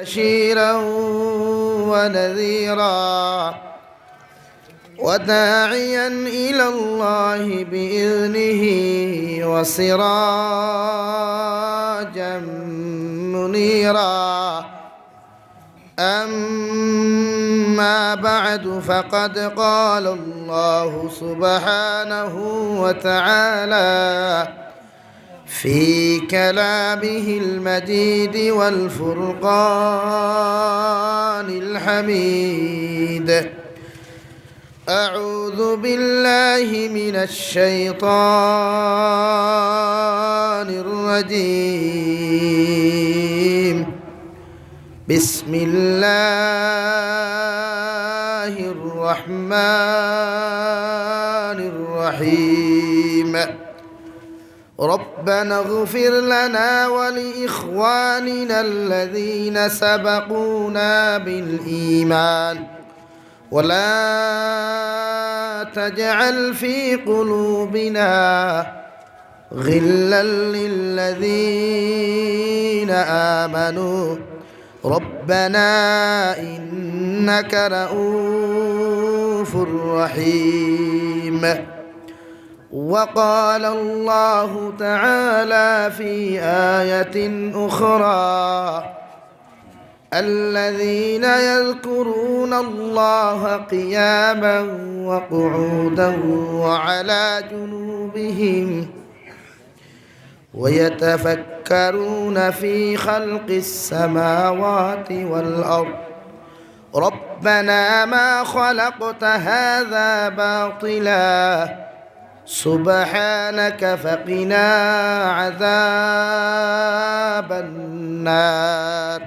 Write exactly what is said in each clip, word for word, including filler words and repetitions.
بشيرا ونذيرا وداعيا إلى الله بإذنه وسراجا منيرا. أما بعد، فقد قال الله سبحانه وتعالى في كلامه المجيد والفرقان الحميد: أعوذ بالله من الشيطان الرجيم. بسم الله الرحمن الرحيم. ربنا اغفر لنا ولإخواننا الذين سبقونا بالإيمان ولا تجعل في قلوبنا غلا للذين آمنوا ربنا إنك رءوف رحيم. وقال الله تعالى في آية أخرى: الذين يذكرون الله قياما وقعودا وعلى جنوبهم ويتفكرون في خلق السماوات والأرض ربنا ما خلقت هذا باطلا سبحانك فقنا عذاب النار.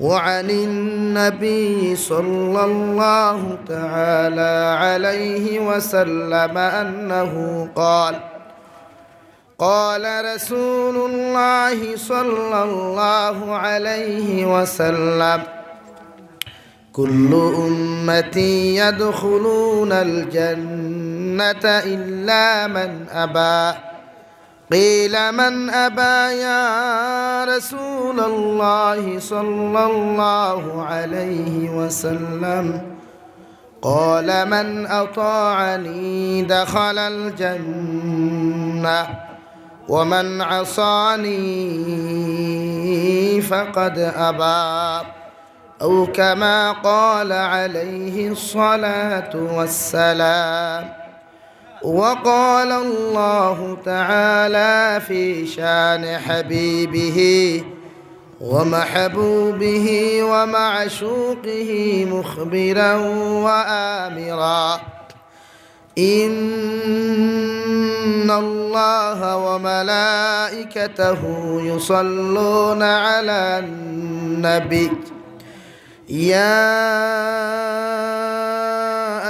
وعن النبي صلى الله تعالى عليه وسلم أنه قال: قال رسول الله صلى الله عليه وسلم: كل أمتي يدخلون الجنة إلا من أبى. قيل: من أبى يا رسول الله صلى الله عليه وسلم؟ قال: من أطاعني دخل الجنة ومن عصاني فقد أبى. أو كما قال عليه الصلاة والسلام. وقال الله تعالى في شان حبيبه ومحبوبه ومعشوقه مخبرا وآمرا: إن الله وملائكته يصلون على النبي، يا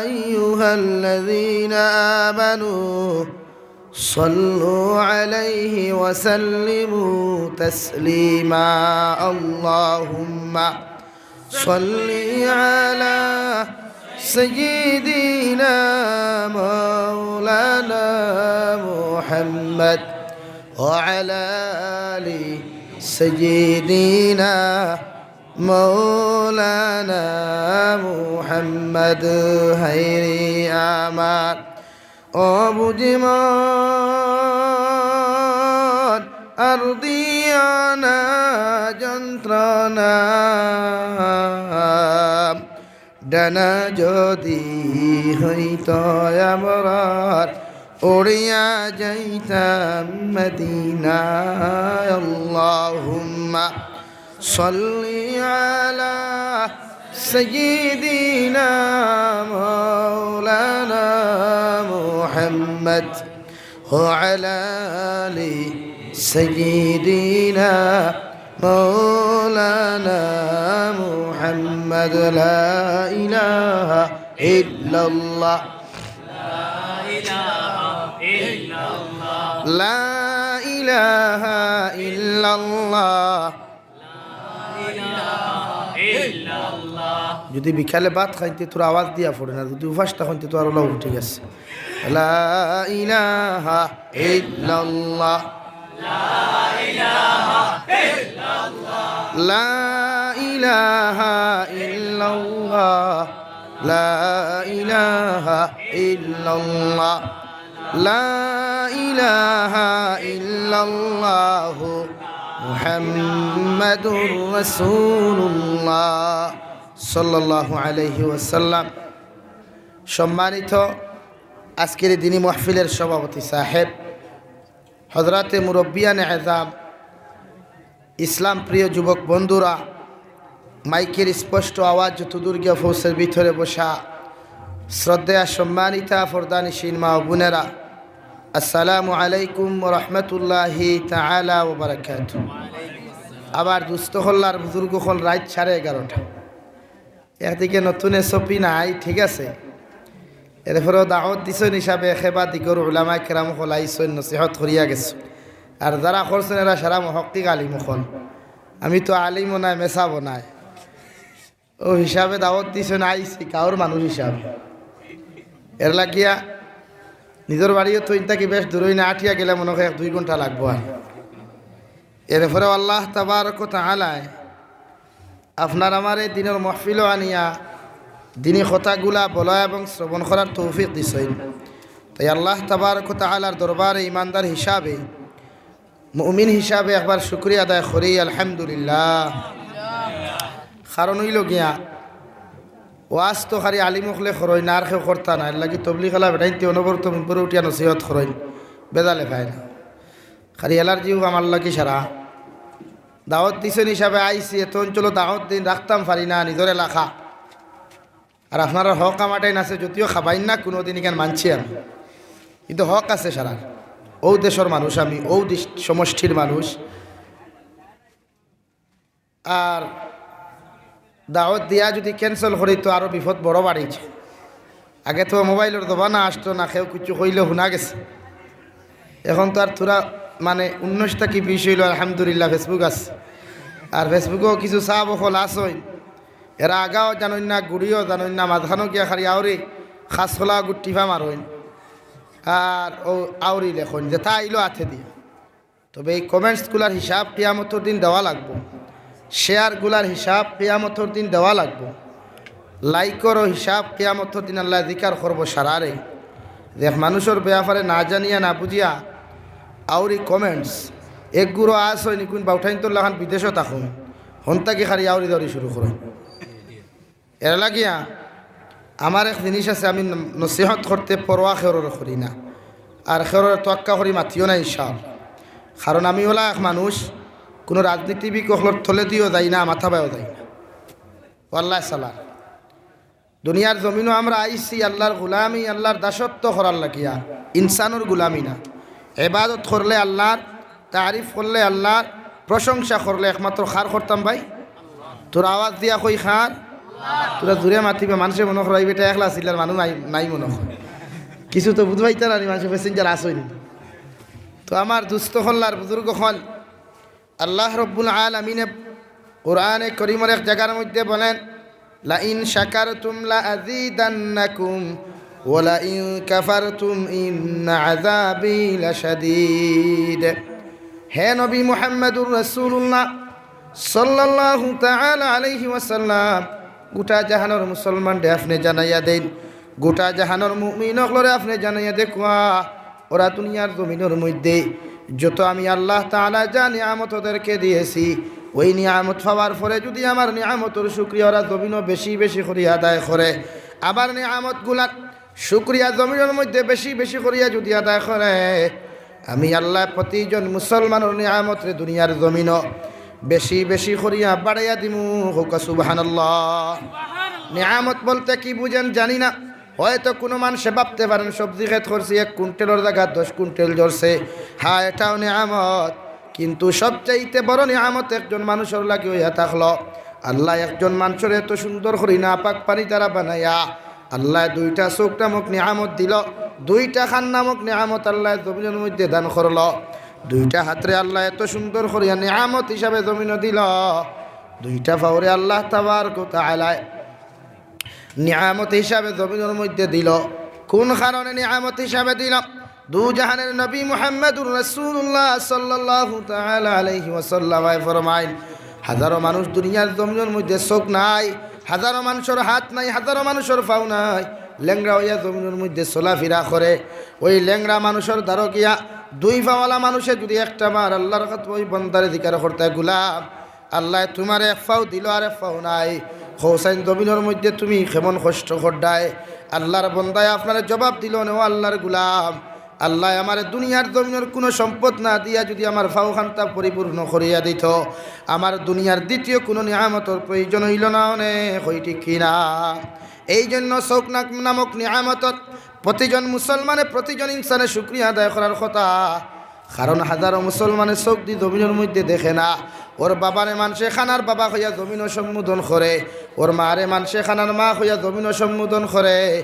أيها الذين آمنوا صلوا عليه وسلموا تسليما. اللهم صل على سيدنا مولانا محمد وعلى آل سيدنا مولانا محمد. হায়রে আমার ও বুঝি মন, আর দিও না যন্ত্রণা। ডানা যদি হইত আমরার, উড়িয়া যাইতাম মদিনায়। اللهم صل على سيدنا مولانا محمد وعلى آل سيدنا مولانا محمد. لا إله إلا الله. لا إله إلا الله. যদি বিকালে ভাত খাইতে তোরা আওয়াজ দিয়া পড়ে না, যদি উপাস থাকইন তে তো আরো লাভ, ঠিক আছে। লা ইলাহা ইল্লাল্লাহ। লা إله إلا الله، لا إله إلا الله، لا إله إلا الله، محمد رسول الله، সাল্লাল্লাহু আলাইহি ওয়াসাল্লাম। সম্মানিত আজকের এই দিনী মাহফিলের সভাপতি সাহেব, হযরতে মুরব্বিয়ানে এজাম, ইসলাম প্রিয় যুবক বন্ধুরা, মাইকের স্পষ্ট আওয়াজ যতদূর গিয়া পৌঁছের ভিতরে বসা শ্রদ্ধেয়া সম্মানিতা পর্দানিশীন মা ও বোনেরা, আসসালামু আলাইকুম ওয়া রাহমাতুল্লাহি তাআলা ওয়া বারাকাতুহু। আবার দুস্ত হল্লার বুজুর্গ হল রাইত সাড়ে এগারোটা। একদিকে নতুন এসওপি নাই, ঠিক আছে। এরপরেও দাওয়াত দিছইন হিসাবে একেবারে দিগর উলামায়ে কেরাম হকল আইছইন, নসিহত করিয়া গেছইন। আর যারা করছইন এরা সারা মুহাক্কিক আলিম হকল। আমি তো আলিমও নায়, মেসাবও নায়। অউ হিসাবে দাওয়াত দিছইন, আইছি গাঁওর মানুষ হিসাবে। এর লাগিয়া নিজর বাড়িও তো ইন থাকি বেশ দূরই না, আটিয়া গেলে মনে হয় এক দুই ঘন্টা লাগবো আর। এরপরেও আল্লাহ তাবারক ওয়া তাআলায় আপনার আমারে দিনর মাহফিলো আনিয়া দিনী কথাগুলা বলা এবং শ্রবণ করার তৌফিক দিছইন। তাই আল্লাহ তাবারক ওয়া তাআলার দরবারে ইমানদার হিসাবে, মুমিন হিসাবে একবার শুকরিয়া আদায় করি, আলহামদুলিল্লাহ। কারণ অইলো গিয়া, ওয়াজ তো খালি আলিম অকলে করইন, আর কেউ করতা না। এর লাগি তবলিগ আলা বেটাইন্তে অনবরত মিম্বরো উঠিয়া নসিহত করইন, বেজালে পায় না। খালি অ্যালার্জিও আমার লাগি সারা। দাওয়াত দিছইন হিসাবে আইছি, এত অঞ্চলো দাওয়াত দিন রাখতাম পারি না, নিজর এলাকা। আর আপনারার হক আমাটাইন আছে, যদিও খাবাইন না, কুনুদিন ইখান মানছি আমি, কিন্তু হক আছে সারার। অউ দেশর মানুষ আমি, অউ দেশ-, সমষ্টির মানুষ। আর দাওয়াত দিয়া যুদি cancel করি তো আরো বিপদ বড় বাড়িছে। আগে তো মোবাইলর জমানা আসতো না, কেউ কিছু কইলে হুনা গেছে। এখন তো আর থুড়া মানে উনিশ থাকি বিশ অইলো, আলহামদুলিল্লাহ Facebook আছে। আর Facebook-ও কিছু সাব অকল আছইন, এরা আগাও জানইন না, গুড়িও জানইন না, মাঝখানো গিয়া খালি আউরি খাসখোলা গুটিফা মারইন। আর অউ আউরি লেখইন যেতা আইলো আতে দিয়া। তবে এই comments গুলার হিসাব কিয়ামতর দিন দেওয়া লাগবো, share গুলার হিসাব কিয়ামতর দিন দেওয়া লাগবো, like-অরও হিসাব কিয়ামতর দিন আল্লায় জিকার করবো সারারে। যে এক মানুষর ব্যাপারে না জানিয়া না বুঝিয়া আউরি comments, এক গুরু আছইন ইকুন বাউঠাইন্তর লাখান বিদেশো থাকইন, হন থাকি খালি আউরি দাউরি শুরু করইন। এর লাগিয়া আমার এক জিনিস আছে, আমি ন-, নসিহত করতে পরোয়া কেউরর করি না, আর কেউরর তোয়াক্কা করি মাতিও না ইনশাআল্লাহ। কারণ আমি অলা এক মানুষ, কুনু রাজনীতিবিদ অকলর তলেদিও যাই না, মাথাবায়ও যাই না। ওয়াল্লাহ সালাম, দুনিয়ার জমিনো আমরা আইছি আল্লার গুলামি, আল্লার দাসত্ব করার লাগিয়া, ইনসানর গুলামি না। এবাদত করলে আল্লার, তারিফ করলে আল্লার, প্রশংসা করলে একমাত্র কার করতাম ভাই? থুড়া আওয়াজ দিয়া কই কার? থুড়া জুরে মাতিবা, মানষে মনো করবা ই বেটা একলা আছিলার, মানুষ নাই, নাই মনো কর। কিছু তো বুঝবাইতা না নি, মানষে passenger আছইন নি। তো আমার দুস্ত অকল আর বুজুর্গ অকল, আল্লাহ রব্বুল আলামিনে কোরআনে করিমর এক জাগার মধ্যে বলেন, "লাইন শাকারতুম লাআযীদান্নাকুম ওয়া লাইন কাফারতুম ইন্না আযাবী লাশাদীদ।" হে নবী মুহাম্মাদুর রাসূলুল্লাহ সাল্লাল্লাহু তাআলা আলাইহি ওয়াসাল্লাম, গোটা জাহানর মুসলমানরে আপনে জানাইয়া দেইন, গোটা জাহানর মুমিন অকলরে আপনে জানাইয়া দেখুয়া, ওরা দুনিয়ার জমিনর মধ্যে যত আমি আল্লাহ তাআলা যা নিয়ামত ওদেরকে দিয়েছি, ওই নিয়ামত পাওয়ার পরে যুদি আমার নিয়ামতর শুকরিয়া ওরা জমিনো বেশি বেশি করিয়া আদায় করে, আমার নিয়ামতগুলার শুকরিয়া জমিনর মধ্যে বেশি বেশি করিয়া যুদি আদায় করে, আমি আল্লাহ প্রতিজন মুসলমানর নিয়ামতরে দুনিয়ার জমিনো বেশি বেশি করিয়া বাড়াইয়া দিমু। কউক্কা সুবহানাল্লাহ। নিয়ামত বলতে কি বুঝেন জানি না, হয়তো কুনু মানষে ভাবতে পারেন, সবজি খেত করছি, এক কুইন্টালর জাগাত দশ কুইন্টাল ধরছে, হ্যাঁ, এটাও নিয়ামত। কিন্তু সবচাইতে বড় নিয়ামত একজন মানুষর লাগি অইয়া থাকলো, আল্লায় একজন মানষরে এত সুন্দর করি নাপাক পানি দ্বারা বানাইয়া, আল্লায় দুইটা চউখ নামক নিয়ামত দিলো, দুইটা কান নামক নিয়ামত আল্লায় জমিনর মধ্যে দান করলো, দুইটা হাতরে আল্লায় এত সুন্দর করিয়া নিয়ামত হিসাবে জমিনো দিলো, দুইটা পাওরে আল্লাহ তাবারক ওয়া তাআলায় নিয়ামত হিসাবে জমিনর মধ্যে দিলো। কুন কারণে নিয়ামত হিসাবে দিলো? দুজাহানের নবী মুহাম্মাদুর রাসূলুল্লাহ সাল্লাল্লাহু তাআলা আলাইহি ওয়াসাল্লাম ফরমাইন, হাজারো মানুষ দুনিয়ার জমিনর মধ্যে চউখ নাই, হাজারো মানুষর হাত নাই, হাজারো মানুষর পাও নাই, লেংড়া অইয়া জমিনর মধ্যে চলাফিরা করে। ওই লেংড়া মানুষর দ্বারো গিয়া দুই পাওআলা মানুষে যুদি একটা বার আল্লার কাছে ওই বন্দারে জিকার করতা, "গুলাম, আল্লায় তুমারে এক পাও দিলো আর এক পাও নাই, কওছাইন জমিনর মধ্যে তুমি কেমন কষ্ট কররায়?" আল্লার বন্দায় আপনারে জবাব দিলো, "নে ও আল্লার গুলাম, আল্লায় আমারে দুনিয়ার জমিনর কুনু সম্পদ না দিয়া যুদি আমার পাওখানতা পরিপূর্ণ করিয়া দিতো, আমার দুনিয়ার দ্বিতীয় কুনু নিয়ামতর প্রয়োজন অইলো না অনে।" কই ঠিক কি না? এই জন্য চউখ নাক নামক নিয়ামতর প্রতিজন মুসলমানে, প্রতিজন ইনসানে শুকরিয়া আদায় করার কথা। কারণ হাজারো মুসলমানে চউখদি জমিনর মধ্যে দেখে না। ওর বাবারে মানষে কানার বাবা কইয়া জমিনো সম্বোধন করে, ওর মারে মানষে কানার মা কইয়া জমিনো সম্বোধন করে,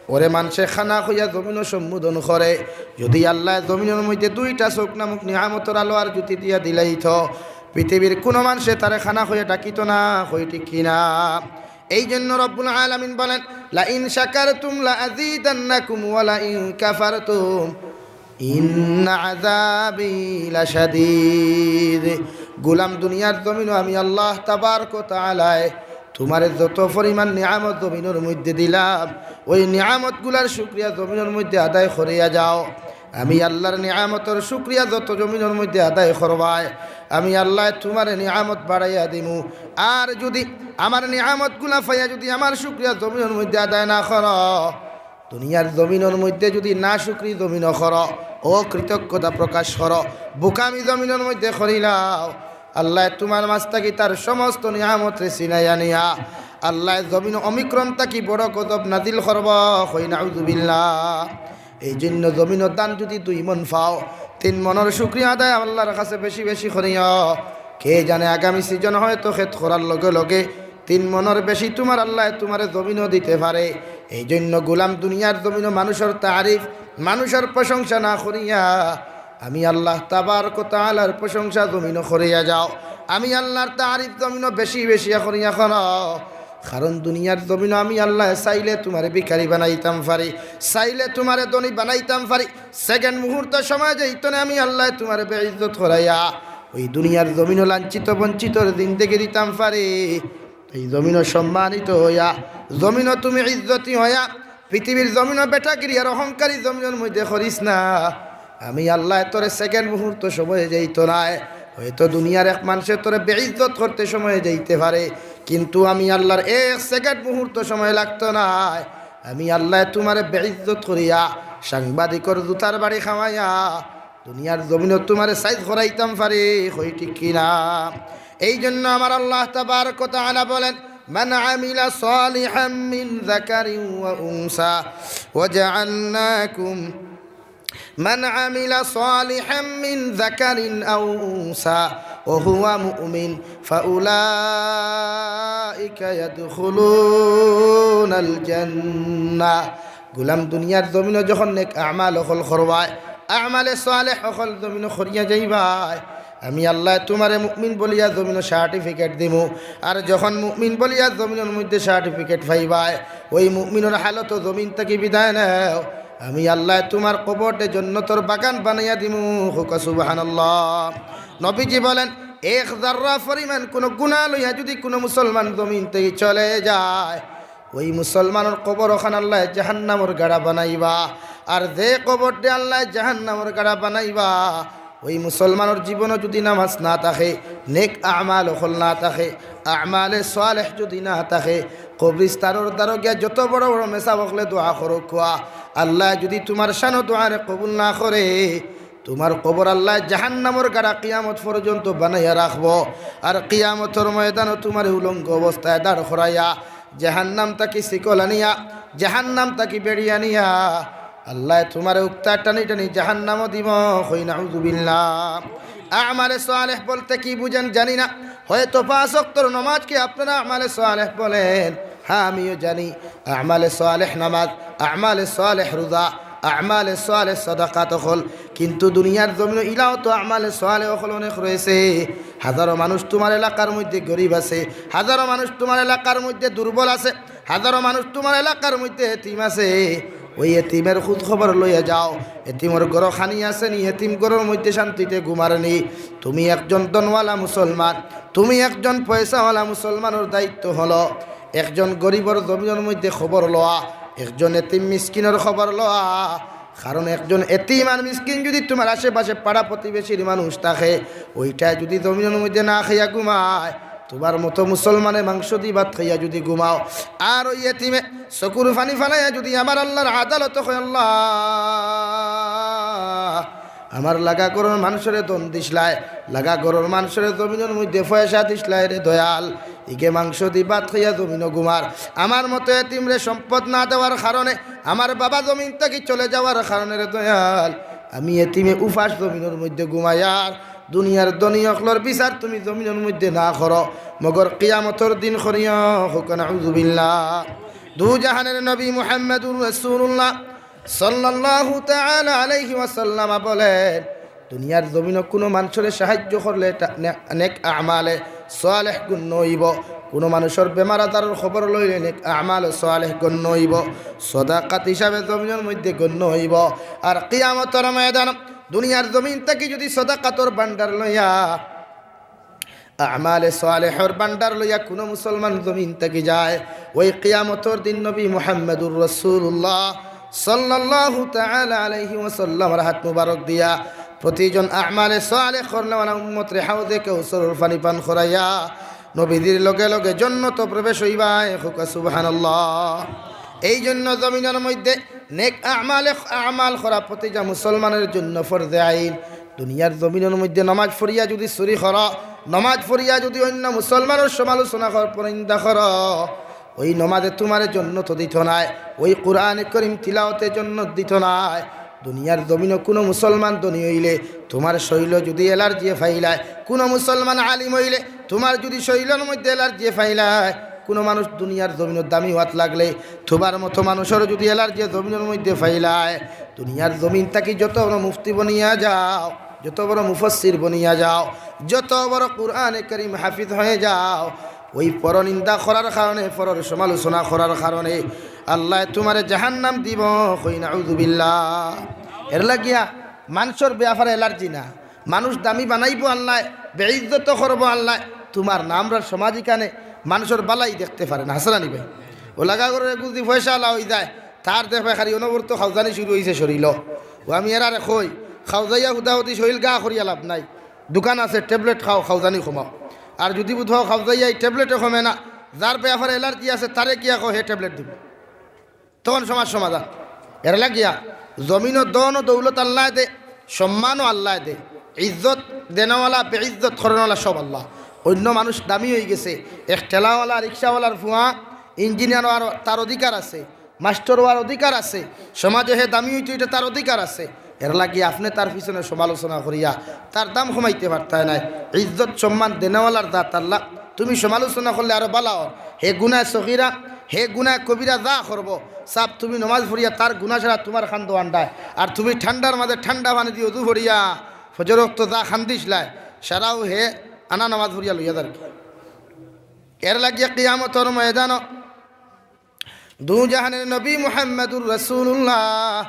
ওরে মানষে কানা কইয়া জমিনো সম্বোধন করে। যুদি আল্লায় জমিনর মধ্যে দুইটা চউখ নামক নিয়ামতর আলো আর জুতি দিয়া দিলাইতো, পৃথিবীর কুনু মানষে তারে কানা কইয়া ডাকিতো না। কই ঠিক কি না? এই জন্য রব্বুল আলামিন বলেন, "লাইন শাকারতুম লাআযীদান্নাকুম ওয়া লাইন কাফারতুম ইন্না আযাবি লাশাদীদ।" গুলাম, দুনিয়ার জমিনো আমি আল্লাহ তাবারক ওয়া তাআলায় তুমারে যত পরিমাণ নিয়ামত জমিনর মধ্যে দিলাম, ওই নিয়ামতগুলার শুকরিয়া জমিনর মধ্যে আদায় করিয়া যাও। আমি আল্লার নিয়ামতর শুকরিয়া যত জমিনর মধ্যে আদায় করবায়, আমি আল্লায় তুমারে নিয়ামত বাড়াইয়া দিমু। আর যুদি আমার নিয়ামতগুলা পাইয়া যুদি আমার শুকরিয়া জমিনর মধ্যে আদায় না করো, দুনিয়ার জমিনর মধ্যে যুদি নাশুকরি জমিনো করো, অকৃতজ্ঞতা প্রকাশ করো, বুকামি জমিনর মধ্যে করিলাও, আল্লায় তুমার মাজ থাকি তার সমস্ত নিয়ামতরে ছিনাইয়া নিয়া আল্লায় জমিনো অমিক্রম থাকি বড় গজব নাজিল করবো। কই নাউজুবিল্লাহ। এই জন্য জমিনো ধান যুদি দুই মন পাও, তিন মনর শুকরিয়া আদায় আল্লার কাছে বেশি বেশি করিও। কে জানে আগামী সিজনো হয়তো খেত করার লগে লগে তিন মনর বেশি তুমার আল্লায় তুমারে জমিনো দিতে পারে। এই জন্য গুলাম, দুনিয়ার জমিনো মানুষর তারিফ, মানুষর প্রশংসা না করিয়া আমি আল্লাহ তাবারক ওয়া তাআলার প্রশংসা জমিনো করিয়া যাও। আমি আল্লার তারিফ জমিনো বেশি বেশি করিয়া করো। কারণ দুনিয়ার জমিনো আমি আল্লায় চাইলে তুমারে ভিখারি বানাইতাম পারি, চাইলে তুমারে ধনী বানাইতাম পারি। সেকেন্ড মুহূর্ত সময় যাইতো না আমি আল্লায় তুমারে বেইজ্জত করাইয়া ওই দুনিয়ার জমিনো লাঞ্ছিত বঞ্চিতর জিন্দেগি দিতাম পারি। এই জমিনো সম্মানিত হইয়া, জমিনো তুমি ইজ্জতি হইয়া, পৃথিবীর জমিনো বেটাগিরি আর অহংকারী জমিনর মধ্যে করিস না। আমি আল্লায় তোরে সেকেন্ড মুহূর্ত সময় যাইতো নায়। হয়তো দুনিয়ার এক মানষে তোরে বেইজ্জত করতে সময় যাইতে পারে, কিন্তু আমি আল্লার এক সেকেন্ড মুহূর্ত সময় লাগতো নায়। আমি আল্লায় তুমারে বেইজ্জত করিয়া, সাংবাদিকর জুতার বাড়ি খাওয়াইয়া, দুনিয়ার জমিনো তুমারে সাইজ করাইতাম পারি। কই ঠিক কি না? এই জন্য আমার আল্লাহ তাবারক ওয়া তাআলা বলেন, "মান আমিলা সালিহাম মিন যাকারিন ওয়া উনসা ওয়া জাআলনাকুম, মান আমিলা সালিহাম মিন যাকারিন আও উনসা ওয়া হুয়া মুমিন ফাউলাইকা ইয়াদখুলুনাল জান্নাহ।" গুলাম, দুনিয়ার জমিনো যখন নেক আমাল অকল করবায়, আমালে সালেহ অকল জমিনো করিয়া যাইবায়, আমি আল্লায় তুমারে মুমিন বলিয়া জমিনো সার্টিফিকেট দিমু। আর যখন মুমিন বলিয়া জমিনর মধ্যে সার্টিফিকেট পাইবায়, ওই মুমিনর হালতো জমিন থাকি বিদায় নেও, আমি আল্লায় তুমার কবররে জন্নতর বাগান বানাইয়া দিমু। কউক্কা সুবহানাল্লাহ। নবীজি বলেন, এক জাররা পরিমাণ কুনু গুনা লইয়া যুদি কুনু মুসলমান জমিন থাকি চলে যায়, ওই মুসলমানর কবর অখান আল্লায় জাহান্নামর গাড়া বানাইবা। আর যে কবররে আল্লায় জাহান্নামর গাড়া বানাইবা, ওই মুসলমানর জীবনো যুদি নামাজ না থাকে, নেক আমাল অকল না থাকে, আমালে সালেহ যুদি না থাকে, কবরিস্তানর দ্বারো গিয়া যত বড় বড় মেসাব অকলে দোয়া করউক্কা, আল্লায় যুদি তুমার শানো দোয়ারে কবুল না করে, তুমার কবর আল্লায় জাহান্নামর গাড়া কিয়ামত পর্যন্ত বানাইয়া রাখবো। আর কিয়ামতর ময়দানো তুমারে উলঙ্গ অবস্থায় দাঁড় করাইয়া জাহান্নাম থাকি শিকল আনিয়া, জাহান্নাম থাকি বেড়ি আনিয়া আল্লায় তুমারে উক্তা টানি টানি জাহান্নামো দিবো। কই নাউজুবিল্লাহ। আমালে সালেহ বলতে কি বুঝেন জানি না, হয়তো পাঁচ ওয়াক্তর নামাজকে আপনারা আমালে সালেহ বলেন, হ্যাঁ, আমিও জানি, আমালে সালেহ নামাজ, আমালে সালেহ রোজা, আমালে সালেহ সাদাকাত অকল। কিন্তু দুনিয়ার জমিনো ইলাও তো আমালে সালেহ অকল অনেক রয়েছে। হাজারো মানুষ তুমার এলাকার মধ্যে গরিব আছে, হাজারো মানুষ তুমার এলাকার মধ্যে দুর্বল আছে, হাজারো মানুষ তুমার এলাকার মধ্যে এতিম আছে। ওই এতিমর খুঁজ খবর লইয়া যাও, এতিমর ঘরো খানি আছে নি, এতিম ঘরর মধ্যে শান্তিতে ঘুমার নি। তুমি একজন ধনওয়ালা মুসলমান, তুমি একজন পয়সাওয়ালা মুসলমানর দায়িত্ব হলো একজন গরিবর জমিনর মধ্যে খবর লওয়া, একজন এতিম মিসকিনর খবর লওয়া। কারণ একজন এতিম আর মিসকিন যদি তুমার আশেপাশে পাড়া প্রতিবেশীর মানুষ থাকে, ওইটায় যদি জমিনর মধ্যে না খাইয়া ঘুমায়, তুমার মতো মুসলমানে মাংস দি ভাত খাইয়া যদি ঘুমাও, আর ওই এতিমে চকুর পানি ফালাইয়া যদি আমার আল্লাহর আদালতে কয়, "আল্লাহ, আমার লাগা ঘরর মানষরে ধন দিছলায়, লাগা ঘরর মানষরে জমিনর মধ্যে পয়সা দিছলায় রে দয়াল, ইগে মাংস দি ভাত খাইয়া জমিনো ঘুমার, আমার মতো এতিমরে সম্পদ না দেওয়ার কারণে, আমার বাবা জমিন থাকি চলে যাওয়ার কারণে রে দয়াল, আমি এতিমে উপাস জমিনর মধ্যে ঘুমাইয়ার।" দুনিয়ার ধনী অকলর বিচার তুমি জমিনর মধ্যে না করো, মগর কিয়ামতর দিন করিও। কউক্কা নাউজুবিল্লাহ। দু জাহানের নবী মুহাম্মাদুর রাসূলুল্লাহ সাল্লাল্লাহু তাআলা আলাইহি ওয়াসাল্লাম বলেন, দুনিয়ার জমিনো কুনু মানষরে সাহায্য করলে এটা নে-, নেক আমালে সালেহ গণ্য অইবো। কুনু মানষর বেমার আজারর খবর লইলে নেক আমালে সালেহ গণ্য অইবো, সদাকাত হিসাবে জমিনর মধ্যে গণ্য অইবো। আর কিয়ামতর ময়দান দুনিয়ার জমিন থাকি যদি সদাকাতর ভান্ডার লইয়া, আমালে সালেহর ভান্ডার লইয়া কুনু মুসলমান জমিন থাকি যায়, ওই কিয়ামতর দিন নবী মুহাম্মাদুর রাসূলুল্লাহ সাল্লাল্লাহু তাআলা আলাইহি ওয়াসাল্লামর হাত মুবারক দিয়া প্রতিজন আমালে সালেহ করনেওয়ালা উম্মতরে হাউজে কাউসারর পানি পান করাইয়া নবীজির লগে লগে জন্নতো প্রবেশ অইবায়। কউক্কা সুবহানাল্লাহ। এই জন্য জমিনর মধ্যে নেক আমালে, আমাল করা প্রতিটা মুসলমানের জন্য ফরজে আইন। দুনিয়ার জমিনর মধ্যে নমাজ পড়িয়া যদি চুরি করো, নমাজ পড়িয়া যদি অইন্য মুসলমানর সমালোচনা করো, পরনিন্দা করো, ওই নমাজে তুমারে জন্নতো দিতো নায়, ওই কোরআনে করিম তিলাওতে জন্নত দিতো নায়। দুনিয়ার জমিনো কুনু মুসলমান ধনী অইলে তুমার শইলো যদি অ্যালার্জিয়ে ফাইলায়, কুনু মুসলমান আলিম অইলে তুমার যদি শইলর মধ্যে অ্যালার্জিয়ে ফাইলায়, কুনু মানুষ দুনিয়ার জমিনো দামি অওয়াত লাগলে তুমার মতো মানুষর যদি অ্যালার্জিয়ে জমিনর মধ্যে ফাইলায়, দুনিয়ার জমিন থাকি যত বড় মুফতি বনিয়া যাও, যত বড় মুফাসসির বনিয়া যাও, যত বড় কোরআনে করিম হাফিজ হয়ে যাও, ওই পরনিন্দা করার কারণে, পরর সমালোচনা করার কারণে আল্লায় তুমারে জাহান্নাম দিবো। কই নাউজুবিল্লাহ। এর লাগিয়া মানষর বেয়াপারে অ্যালার্জি না, মানুষ দামি বানাইবো আল্লায়, বেইজ্জত করবো আল্লায়, তুমার নাম আর সমাজ ইখানে মানষর বালাই দেখতে পারে না। হাছা না নি ভাই? অউ লাগা ঘরর এগু যদি পয়সাআলা অইযায়, তার দেখবায় খালি অনবরত খাউজানি শুরু অইছে শরীলো। অউ আমি এরারে কই, খাউজাইয়া হুদাহুদি শরীল গা করিয়া লাভ নাই। দোকান আছে, ট্যাবলেট খাও, খাউজানি কমাও। আর যদি বুধ খাউজাইয়া এই ট্যাবলেটে কমে না, যার বেয়াপারে অ্যালার্জি আছে, তারে গিয়া কও, হে ট্যাবলেট দিবো। তখন সমাজ সমাধান। এর লাগিয়া জমিনো ধন ও দৌলত আল্লায় দে, সম্মানও আল্লায় দে, ইজ্জত দেনেওয়ালা, বেইজ্জত করনেওয়ালা সব আল্লাহ। অইন্য মানুষ দামি অইগেছে, এক ঠেলাওয়ালা, রিক্সাওয়ালার ফুয়া, ইঞ্জিনিয়ার অওয়ার তার অধিকার আছে, মাস্টর অওয়ার অধিকার আছে, সমাজে হে দামি অইতো, ইটা তার অধিকার আছে। এর লাগি আপনে তার পিছনে সমালোচনা করিয়া তার দাম কমাইতে পারতায় নায়। ইজ্জত সম্মান দেনেওয়ালার জাত আল্লাহ, তুমি সমালোচনা করলে আরো বালা অর। হে গুনায় সগীরা, হে গুনায় কবিরা যা করবো, সাব তুমি নমাজ পড়িয়া তার গুনা সারা তুমার কান্দো আন্ডায়, আর তুমি ঠান্ডার মাঝে ঠান্ডা পানি দি অজু পড়িয়া ফজর অক্ত যা কান্দিছলায়, সারাউ হে আনা নমাজ পড়িয়া লইয়া যারগি। এর লাগিয়া কিয়ামতর ময়দানো দু জাহানের নবী মুহাম্মাদুর রাসূলুল্লাহ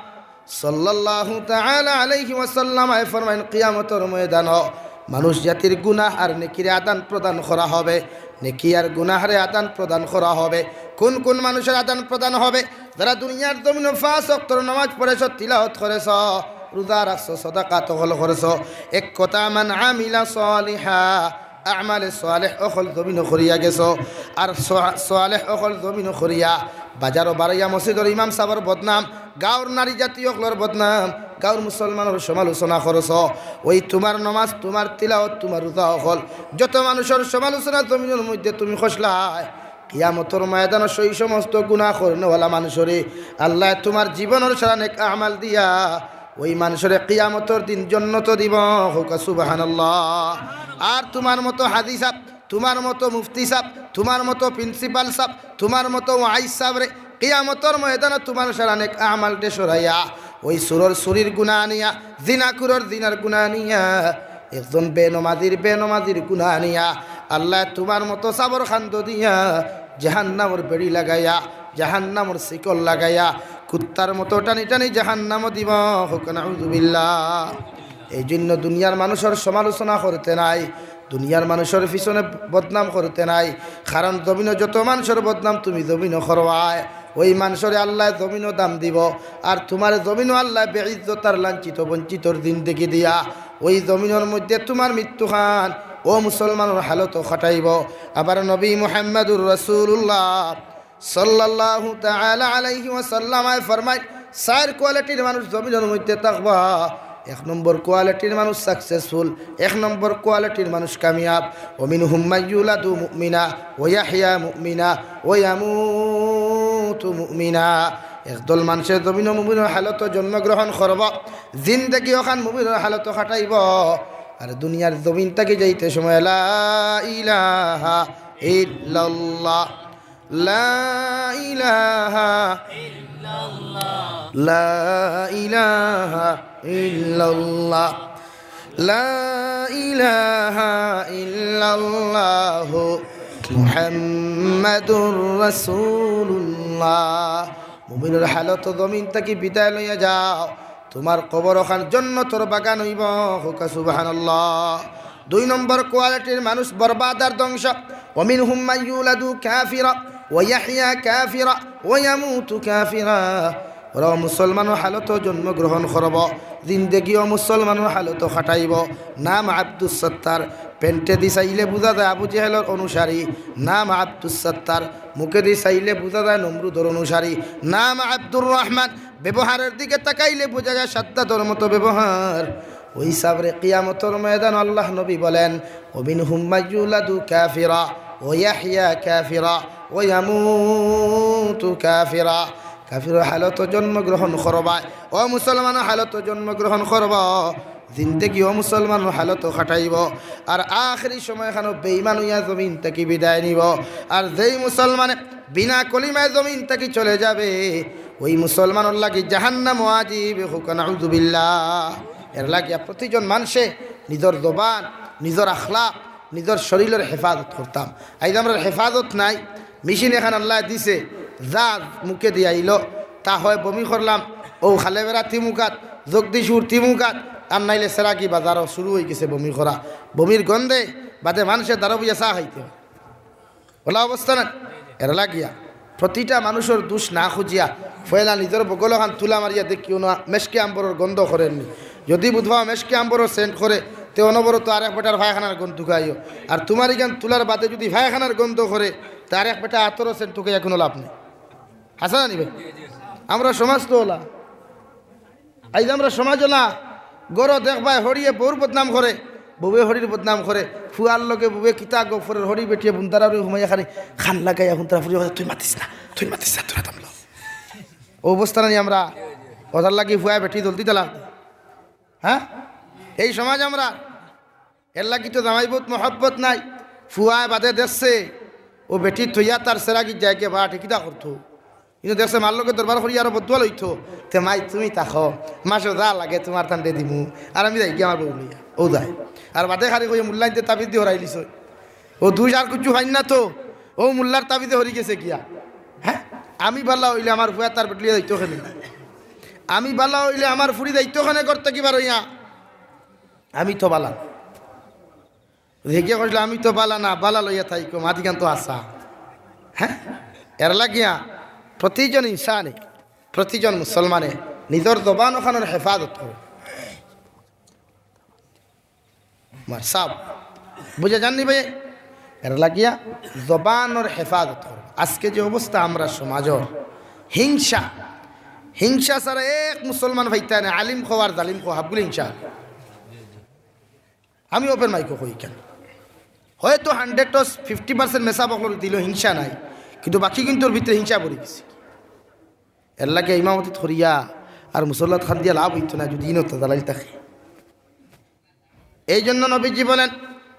সাল্লাল্লাহু তাআলা আলাইহি ওয়াসাল্লাম আয় ফরমাইন, কিয়ামতর ময়দানো মানুষ জাতির গুনাহ আর নেকির আদান প্রদান করা হবে, নেকি আর গুনাহরে আদান প্রদান করা হবে। কোন কোন মানুষর আদান প্রদান হবে? যারা দুনিয়ার জমিনো পাঁচ ওয়াক্তর নামাজ পড়েছ, তিলাওয়াত করেছ, রোজা রাখছ, সদাকাত অকল করেছ, এক কথা, মান আমিলা সালিহা, আমালে সালেহ অকল জমিনো করিয়া গেছ। আর সা-, সালেহ অকল জমিনো করিয়া বাজারো বারইয়া মসজিদর ইমাম সাবর বদনাম, গাঁওর নারী জাতি অকলর বদনাম, গাঁওর মুসলমানর সমালোচনা করছ। ওই তুমার নমাজ, তুমার তিলাওয়াত, তুমার রোজা অকল, যত মানুষর সমালোচনা জমিনর মধ্যে তুমি খসলায়, কিয়ামতর ময়দানো সেই সমস্ত গুনাহ করনেওয়ালা মানুষরে আল্লায় তুমার জীবনর সারা নেক আমাল দিয়া ওই মানুষরে কিয়ামতর দিন জন্নত দিবো। কউক্কা সুবহানাল্লাহ। আর তুমার মতো হাজি সাব, তুমার মতো মুফতি সাব, তুমার মতো প্রিন্সিপাল সাব, তুমার মতো ওয়াইজ সাবরে কিয়ামতর ময়দানো তুমার সারা নেক আমালটে সরাইয়া ওই চুরর চুরির গুনা নিয়া, জিনাকুরর জিনার গুনা নিয়া, একজন বেনমাজির বেনমাজির গুনা নিয়া, আল্লায় তুমার মতো সাবর কান্দো দিয়া জাহান্নামর বেড়ি লাগাইয়া, জাহান্নামর শিকল লাগাইয়া, কুত্তার মতো টানি টানি জাহান্নামো দিবা। কউক্কা নাউজুবিল্লাহ। এই জন্য দুনিয়ার মানুষর সমালোচনা করতে নাই, দুনিয়ার মানুষর পিছনে বদনাম করতে নাই। কারণ জমিনো যত মানুষর বদনাম তুমি জমিনো করবায়, ওই মানুষরে আল্লায় জমিনো দাম দিবো, আর তুমারে জমিনো আল্লায় বেইজ্জত আর লাঞ্ছিত বঞ্চিতর জিন্দেগি দিয়া ওই জমিনর মধ্যে তুমার মৃত্যুখান ও মুসলমানর হালতো খাটাইবো। আবার নবী মুহাম্মাদুর রাসূলুল্লাহ সাল্লাল্লাহু তাআলা আলাইহি ওয়াসাল্লাম আয় ফরমাইন, চাইর কোয়ালিটির মানুষ জমিনর মধ্যে থাকবা। এক নম্বর কোয়ালিটির মানুষ সাকসেসফুল, এক নম্বর কোয়ালিটির মানুষ কামিয়াব। ওয়া মিনহুম মান ইউলাদু মুমিনা ওয়া ইয়াহইয়া মুমিনা ওয়া ইয়ামুতু মুমিনা। একদল মানষে জমিনো মুমিনর হালতো জন্মগ্রহণ করবো, জিন্দেগি অখান মুমিনর হালতো খাটাইবো, আর দুনিয়ার জমিন থাকি যাইতে সময় লা ইলাহা ইল্লাল্লাহ, লা ইলাহা ইল্লাল্লাহ, লা ইলাহা ইল্লাল্লাহ, লা ইলাহা ইল্লাল্লাহু মুহাম্মাদুর রাসূলুল্লাহ। মুমিনর হালতো জমিন থাকি বিদায় লইয়া যাও, তুমার কবর অখান জন্নতর বাগান অইবো। কউক্কা সুবহানাল্লাহ। দুই নম্বর কোয়ালিটির মানুষ বরবাদ আর ধ্বংস। ওয়া মিনহুম মান ইউলাদু কাফিরা ওয়া ইয়াহইয়া কাফিরা ওয়া ইয়ামুতু কাফিরা। ওরাও মুসলমানর হালতো জন্মগ্রহণ করবো, জিন্দেগিও মুসলমানর হালতো খাটাইবো। নাম আব্দুস সত্তার, প্যান্টেদি চাইলে বুঝা যায় আবু জেহেলর অনুসারী। নাম আব্দুস সত্তার, মুখেদি চাইলে বুঝা যায় নমরুদর অনুসারী। নাম আব্দুর রহমান, ব্যবহারের দিকে তাকাইলে বুঝা যায় সাদ্দাদর মতো ব্যবহার। ওই হিসাবে কিয়ামতর ময়দান আল্লাহ নবী বলেন, "ওয়া মিনহুম মান ইউলাদু কাফিরা ওয়া ইয়াহইয়া কাফিরা ওয়া ইয়ামুতু কাফিরা।" কাফিরর হালতো জন্মগ্রহণ করবায়, ও মুসলমানর হালতো জন্মগ্রহণ করবো, জিন্দেগিও মুসলমানর হালতো খাটাইবো, আর আখেরি সময়খানো বেঈমান অইয়া জমিন থাকি বিদায় নিবো। আর যেই মুসলমানে বিনা কলিমায় জমিন থাকি চলে যাবে, ওই মুসলমানর লাগি জাহান্নাম ওয়াজিব। কউক্কা নাউজুবিল্লাহ। এর লাগিয়া প্রতিজন মানষে নিজর জবান, নিজর আখলাক, নিজর শরীলর হেফাজত করতাম। আইজ আমরার হেফাজত নাই, মেশিন এখান আল্লায় দিছে, যা মুখেদি আইলো, তা হয় বমি করলাম, অউ খালেবেড়া তিমুকাত, জগদীশপুর তিমুকাত, আর নাইলে সেরাকি বাজারো শুরু অইগেছে বমি করা। বমির গন্ধে বাদে মানষে দারো বইয়া চা খাইতে অয়। অলা অবস্থা না? এর লাগিয়া প্রতিটা মানুষর দুষ না খুঁজিয়া পয়লা নিজর বগলখান তুলা মারিয়া দেখিও না, মেশকে আম্বরর গন্ধ করের নি। যদি বুঝবায় মেশকে আম্বরর সেন্ট করে, তে অনবরত আরেক বেটার পায়খানার গন্ধ তুকাইও। আর তুমার ইখান তুলার বাদে যদি পায়খানার গন্ধ করে, তে আরেক বেটা আতরর সেন্ট তুকাইয়া কুনু লাভ নাই। হাছা না নি ভাই? আমরার সমাজ তো অলা। আইজ আমরার সমাজ অলা, ঘরো দেখবায় হড়িয়ে বউর বদনাম করে, বউয়ে হড়ির বদনাম করে, ফুয়ার লগে বউয়ে কিতা গফরের, হড়ি বেটিয়ে বুন্দারারে হুমাইয়া খালি খান লাগাইয়া হুন্তরা ফুরিয়ে কয়, "তুই মাতিস না, তুই মাতিস না, তোরা থামলো।" অউ অবস্থা না নি আমরার? অতার লাগি ফুয়ায় বেটি জলদি তালাক দেয়। হ্যাঁ, এই সমাজ আমরার। এর লাগি তো জামাই বউত মহব্বত নাই। ফুয়ায় বাদে দেখছে, অউ বেটি থইয়া তার সেরাকি যায়গি বা ঠিক কিতা করতো। কিন্তু দেখছে মার লগে দরবার করি আরো বদদুয়া লইতো, তে মাই তুমি থাকো, মাসো যা লাগে তুমার তানরে দিমু, আর আমি যাইগি আমার বউ লইয়া। অউ যায়। আর বাদে খালি কইয়া মুল্লাইন্তে তাবিজ দি হরাইলিছে। অউ দুষ আর কুচ্ছু পাইন না তো, অউ মুল্লার তাবিজে হরি গেছে গিয়া। হ্যাঁ, আমি ভালা অইলে আমার ফুয়া তার বেটি লইয়া যাইতো কেনে? আমি ভালা অইলে আমার ফুড়ি যাইতো কেনে করতে কিবা রইয়া? আমি তো ভালা। হেগিয়ে কইছিল, "আমি তো ভালা না, ভালা লইয়া থাইকো, মাতিখান তো হাছা।" হ্যাঁ, এর লাগিয়া প্রতিজন ইনসানে, প্রতিজন মুসলমানে নিজর জবান অখানর হেফাজত করো। আমার সাব, বুঝা যার নি ভাই? এর লাগিয়া জবানর হেফাজত করো। আজকে যে অবস্থা আমরার সমাজর, হিংসা, হিংসা ছাড়া এক মুসলমান পাইতায় না, আলিম কও আর জালিম কও, হাবগুলি হিংসা। আমি ওপেন মাইকো কই কেনে? হয়তো হান্ড্রেডো ফিফটি পার্সেন্ট মেসাব অকলর দিলো হিংসা নাই, কিন্তু বাকি কিন্তু ওর ভিতরে হিংসা ভরি গেছে। এর লাগি ইমামতি করিয়া আর মুসল্লাত খান দিয়া লাভ অইতো না, যদি ইনো তাজা লাইল থাকে। এই জন্য নবীজি বলেন,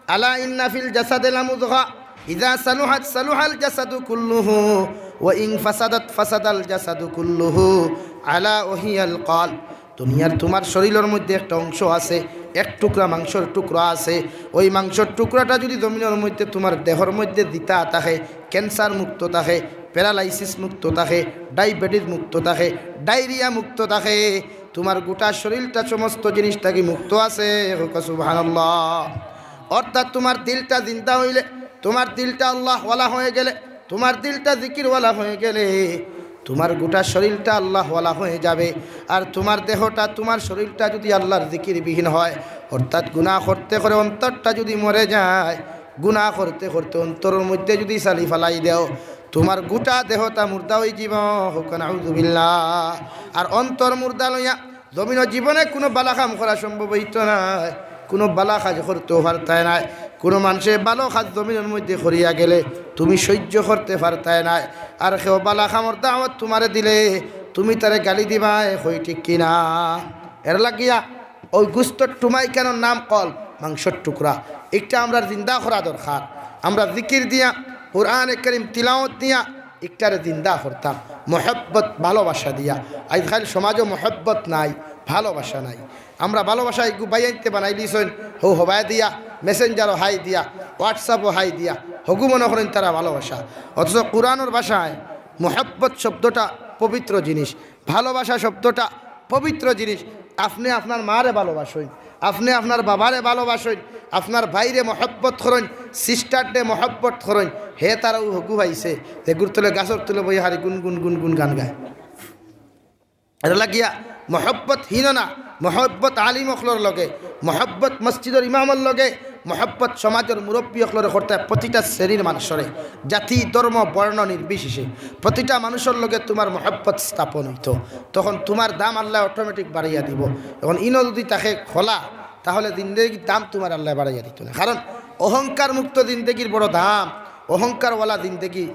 "আলা ইন্না ফিল জাসাদে লামুদগা, ইযা সালুহাত সালুহাল জাসাদু কুল্লুহু, ওয়া ইন ফাসাদাত ফাসাদাল জাসাদু কুল্লুহু, আলা ওয়া হিয়াল কলব।" দুনিয়ার তুমার শরীলর মধ্যে একটা অংশ আছে, এক টুকরা মাংসর টুকরা আছে। ওই মাংসর টুকরাটা যদি জমিনর মধ্যে তুমার দেহর মধ্যে জিতা থাকে, ক্যান্সার মুক্ত থাকে, প্যারালাইসিস মুক্ত থাকে, ডায়াবেটিস মুক্ত থাকে, ডায়রিয়া মুক্ত থাকে, তুমার গোটা শরীরটা সমস্ত জিনিস থাকি মুক্ত আছে। কউক্কা সুবহানাল্লাহ। অর্থাৎ তুমার দিলটা জিন্দা অইলে, তুমার দিলটা আল্লাহওয়ালা হয়ে গেলে, তুমার দিলটা জিকিরওয়ালা হয়ে গেলে, তুমার গোটা শরীরটা আল্লাহওয়ালা হয়ে যাবে। আর তুমার দেহটা, তুমার শরীরটা যুদি আল্লাহর জিকিরবিহীন হয়, অর্থাৎ গুনাহ করতে করে অন্তরটা যুদি মরে যায়, গুনাহ করতে করতে অন্তরর মধ্যে যুদি ছালি ফালাই দেও, তুমার গোটা দেহটা মুর্দা অইযিবো। কউক্কা নাউজুবিল্লাহ। আর অন্তর মুর্দা লইয়া জমিনো জীবনে কুনু বালা কাম করা সম্ভব অইতো নায়, কুনু বালা কাজ করতেও পারতায় নায়। কুনু মানষে বালা কাজ জমিনর মধ্যে করিয়া গেলে তুমি সইজ্য করতে পারতায় নায়। আর কেউ বালা কামর দাওয়াত তুমারে দিলে তুমি তারে গালি দিবায়, কই ঠিক কি না? এর লাগিয়া অউ গুস্তর টুমাইখানর নাম কল মাংসর টুকরা। ইকটা আমরার জিন্দা করা দরকার। আমরা জিকির দিয়া, কোরআনে করিম তিলাওয়াত দিয়া ইকটারে জিন্দা করতাম, মহব্বত, ভালোবাসা দিয়া। আইজকাইল সমাজো মহব্বত নাই, ভালোবাসা নাই। আমরা ভালোবাসা ইগু বাইয়াইন্তে বানাইলিছইন, হউ হবায় দিয়া, মেসেঞ্জারো হাই দিয়া, WhatsApp-ও হাই দিয়া, হগু মনো করইন তারা ভালোবাসা। অথচ কোরআনর ভাষায় মহব্বত শব্দটা পবিত্র জিনিস, ভালোবাসা শব্দটা পবিত্র জিনিস। আপনে আপনার মারে ভালোবাসইন, আপনে আপনার বাবারে ভালোবাসইন, আপনার ভাইরে মহব্বত করইন, সিস্টাররে মহব্বত করইন। হে তারাও হগু পাইছে, এগুর তলে গাছর তলে বইয়া হারি গুন গুন গুন গুন গান গায়। এর লাগিয়া মহব্বত হীন না, মহব্বত আলিম অকলর লগে, মহব্বত মসজিদর ইমামর লগে, মহব্বত সমাজর মুরব্বি অকলরে করতে, প্রতিটা শ্রেণীর মানুষরে, জাতি, ধর্ম, বর্ণ নির্বিশেষে প্রতিটা মানুষর লগে তুমার মহব্বত স্থাপন অইতো, তখন তুমার দাম আল্লায় automatic বাড়াইয়া দিবো। এখন ইনো যুদি থাকে খোলা, তাহলে জিন্দেগির দাম তুমার আল্লায় বাড়াইয়া দিতো না। কারণ অহংকার মুক্ত জিন্দেগির বড় দাম, অহংকারওয়ালা জিন্দেগি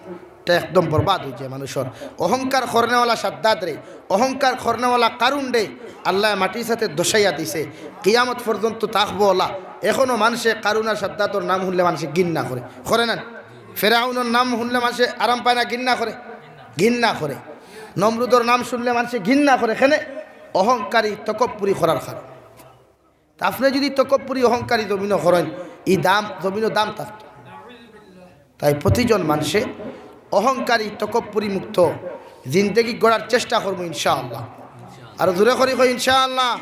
তে একদম বরবাদ অইযায় মানুষর। অহংকার করনেওয়ালা সাদ্দাদরে, অহংকার করনেওয়ালা কারুনরে আল্লায় মাটির সাথে দশাইয়া দিছে। কিয়ামত পর্যন্ত থাকবো অলা। এখনো মানষে কারুন আর সাদ্দাদর নাম হুনলে মানষে ঘিন্না করে, করে না? ফেরাউনর নাম হুনলে মানষে আরাম পায় না, ঘিন্না করে? ঘিন্না করে। নমরুদর নাম হুনলে মানষে ঘিন্না করে। কেনে? অহংকারী, তকব্বুরি করার কারণে। তা আপনে যুদি তকব্বুরি অহংকারী জমিনো করইন, ই দাম, জমিনো দাম থাকতো। তাই প্রতিজন মানষে অহংকারী, তকব্বুরি মুক্ত জিন্দেগি গড়ার চেষ্টা করমু ইনশাআল্লাহ। আরো জোরে করি কই ইনশাআল্লাহ।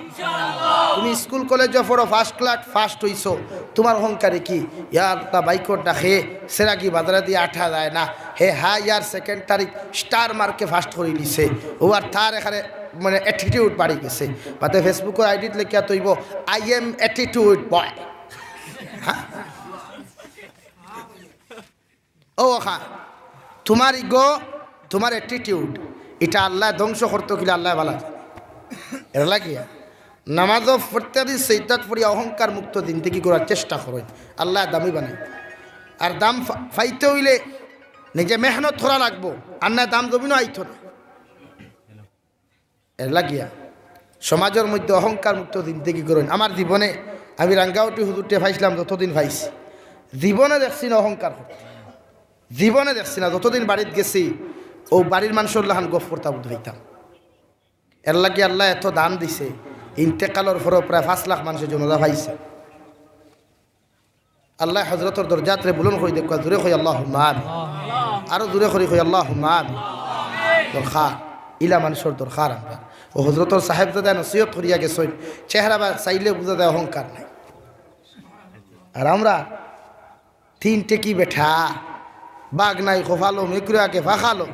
তুমি স্কুল কলেজো পড়ো, first class first অইছো, তুমার অহংকারে কি? ইয়ার তা বাইকর ডাকে সেরাগি বাজারে দিয়া আটা যায় না, হে higher secondary star mark-এ first করিলিছে, ও আর তার এখানে মানে attitude বাড়ি গেছে। বাদে Facebook-র ID-ত লেখিয়া থইবো, "I am attitude boy।" হ্যাঁ? ও খা, তুমার ego, তুমার attitude, ইটা আল্লায় ধ্বংস করতো কিলা আল্লায় ভালা। এর লাগিয়া নামাজো প্রত্যেকদিন সেজদাত পড়িয়া অহংকার মুক্ত জিন্দেগি গড়ার চেষ্টা করইন, আল্লায় দামি বানাই। আর দাম ফা-, পাইতে অইলে নিজে মেহনত করা লাগবো, আর না দাম জমিনো আইতো না। এর লাগিয়া সমাজর মধ্যে অহংকার মুক্ত জিন্দেগি করইন। আমার জীবনে আমি রাঙ্গাউটি হুজুররে পাইছলাম যতদিন পাইছি, জীবনে দেখছি না অহংকার করতে, জীবনে দেখছি না। যতদিন বাড়িত গেছি, অউ বাড়ির মানষর লাখান গফ করতা বুঝ পাইতাম। এর লাগি আল্লায় এত দান দিছে, ইন্তেকালর পরও প্রায় পাঁচ লাখ মানষে জানাজা পাইছে। আল্লায় হজরতর দরজাতরে বুলন্দ করি দেউক্কা, জোরে কই আল্লাহুম্মা আমিন। আরো জোরে করি কই আল্লাহুম্মা আমিন। দরকার, ইলা মানষর দরকার আমরার। অউ হজরতর সাহেবজাদায় নসিহত করিয়া গেছইন, চেহারা বা চাইলে বুঝা যায় অহংকার নাই। আর আমরা তিন টেকি বেটা, বাঘ নাই কপালো, মেকুরে আগে ফাঁকালো,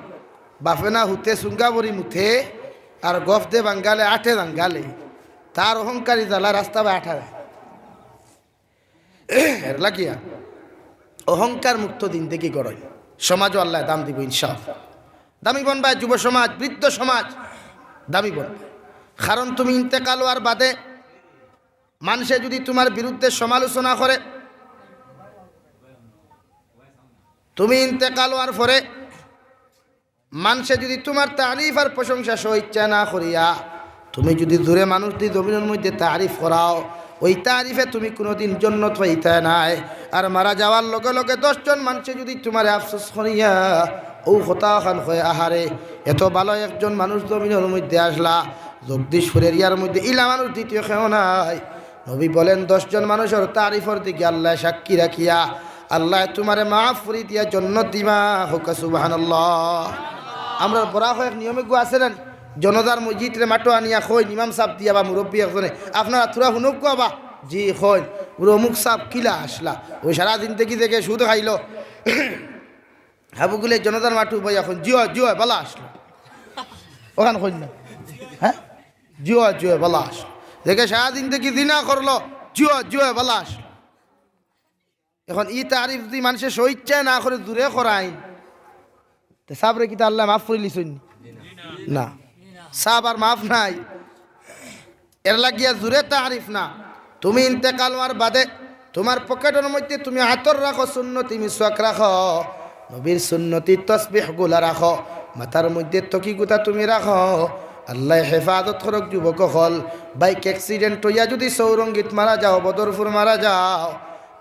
বাফে না হুতে সুঙ্গা বড়ি মুতে, আর গফ দে বাঙ্গালে আটে জাঙ্গালে, তার অহংকারী জ্বালা রাস্তা বায় আটা যায়। এর লাগিয়া অহংকার মুক্ত জিন্দেগি গড়ইন, সমাজও আল্লায় দাম দিবো ইনশাআল্লাহ। দামি বনবায় যুব সমাজ, বৃদ্ধ সমাজ, দামি বনবায়। কারণ তুমি ইন্তেকাল অওয়ার বাদে মানষে যুদি তুমার বিরুদ্ধে সমালোচনা করে, তুমি ইন্তেকাল অওয়ার পরে মানষে যুদি তুমার তারিফ আর প্রশংসা স্ব ইচ্ছা না করিয়া, তুমি যুদি জোরে মানুষদি জমিনর মধ্যে তারিফ করাও, অউ তারিফে তুমি কুনুদিন জন্নত পাইতায় নায়। আর মারা যাওয়ার লগে লগে দশ জন মানষে যুদি তুমারে আফসোস করিয়া অউ কথা খান কয়, "আহারে, এত ভালা একজন মানুষ জমিনর মধ্যে আছলা, জগদীশপুর এরিয়ার মধ্যে ইলা মানুষ দ্বিতীয় কেউ নাই।" নবী বলেন, দশ জন মানষর তারিফর দিকে আল্লায় সাক্ষী রাখিয়া আল্লায় তুমারে মাফ করি দিয়া জন্নত দিবা, কউক্কা সুবহানাল্লাহ। আমরার বরাকর এক নিয়ম এগু আছে না, জনাজার মসজিদরে মাঠো আনিয়া কইন, ইমাম সাব দিয়া বা মুরব্বি একজনে, "আপনারা থুড়া হুনউক্কা বা।" "জি," কইন। "অউ অমুক সাব কিলা আছলা?" অউ সারা জিন্দেগি যেগু সুদ খাইলো, হাবুগুলে জনাজার মাঠো উবাইয়া কইন, "জি অয়, জি অয়, বালা আছলা।" অখান কইন না? হ্যাঁ? "জি অয়, জি অয়, বালা আছলা।" যেগু সারা জিন্দেগি জিনা করলো, "জি অয়, জি অয়, বালা আছলা।" অখন ই তারিফ যুদি মানষে স্বইচ্ছায় না করে, জুরে করাইন, তে সাবরে কিতা আল্লায় মাফ করিলিছইন নি? না, সাব আর মাফ নাই। এর লাগিয়া জুরে তারিফ না। তুমি ইন্তেকাল অওয়ার বাদে তুমার পকেটর মধ্যে তুমি আতর রাখো, সুন্নতি মিসওয়াক রাখো, নবীর সুন্নতি তসবিহগুলা রাখো, মাথার মধ্যে তকিগুতা তুমি রাখো। আল্লায় হেফাজত করউক যুবক অকল। বাইক accident অইয়া যুদি চৌরঙ্গীত মারা যাও, বদরপুর মারা যাও,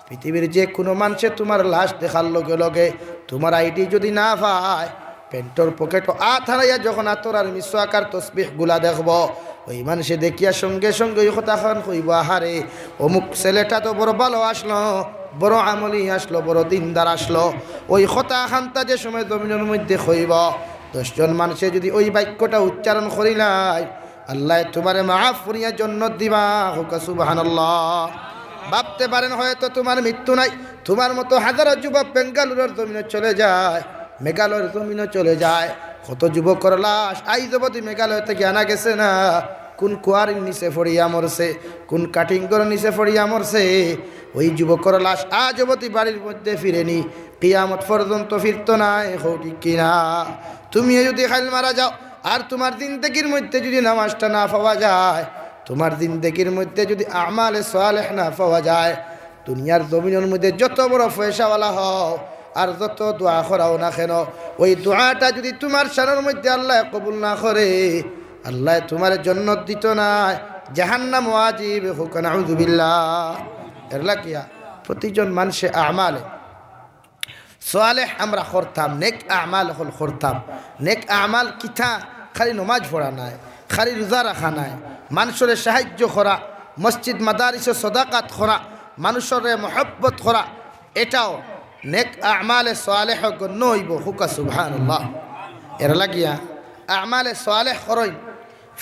পৃথিবীর যে কুনু মানষে তুমার লাশ দেখার লগে লগে তুমার ID যুদি না পায়, প্যান্টর পকেটো আত হারাইয়া যখন আতর আর মিসওয়াক আর তসবিহগুলা দেখবো, ওই মানষে দেখিয়া সঙ্গে সঙ্গে ওই কথাখান কইবো, "আহারে, অমুক ছেলেটা তো বড় ভালো আছলো, বড় আমলি আছলো, বড় দিনদার আছলো।" ওই কথাখানতা যে সময় জমিনর মধ্যে কইবো, দশজন মানষে যুদি ওই বাক্যটা উচ্চারণ করিলায়, আল্লায় তুমারে মাফ করিয়া জন্নত দিবা, কউক্কা সুবহানাল্লাহ। ভাবতে পারেন হয়তো তুমার মৃত্যু নাই, তুমার মতো হাজারো যুবক বেঙ্গালুরুর জমিনো চলে যায়, মেঘালয়র জমিনো চলে যায়। কত যুবকর লাশ আইজ অবধি মেঘালয় থাকি আনা গেছে না। কুন কুয়ারির নিচে পড়িয়া মরছে, কুন কাটিংগর নিচে পড়িয়া মরছে। ওই যুবকর লাশ আইজ অবধি বাড়ির মধ্যে ফিরেনি, কিয়ামত পর্যন্ত ফিরতো নায়, কও ঠিক কিনা? তুমি যুদি কাইল মারা যাও, আর তুমার জিন্দেগির মধ্যে যুদি নামাজটা না পাওয়া যায়, তুমার জিন্দেগির মধ্যে যুদি আমালে সালেহ না পাওয়া যায়, দুনিয়ার জমিনর মধ্যে যত বড় পয়সাওয়ালা হও আর যত দোয়া করাও না কেন, ওই দোয়াটা যুদি তুমার শানর মধ্যে আল্লায় কবুল না করে, আল্লায় তুমারে জন্নত দিতো নায়, জাহান্নাম ওয়াজিব, কউক্কা নাউজুবিল্লাহ। এর লাগিয়া প্রতিজন মানষে আমালে সালেহ আমরা করতাম, নেক আমাল অকল করতাম। নেক আমাল কিতা? খালি নমাজ পড়া নায়, খালি রোজা রাখা নায়, মানষরে সাহায্য করা, মসজিদ মাদারিসো সদাকাত করা, মানষরে মহব্বত করা, এটাও নেক আমালে সালেহ গণ্য অইবো। কউক্কা সুবহানাল্লাহ। এর লাগিয়া আমালে সালেহ করইন,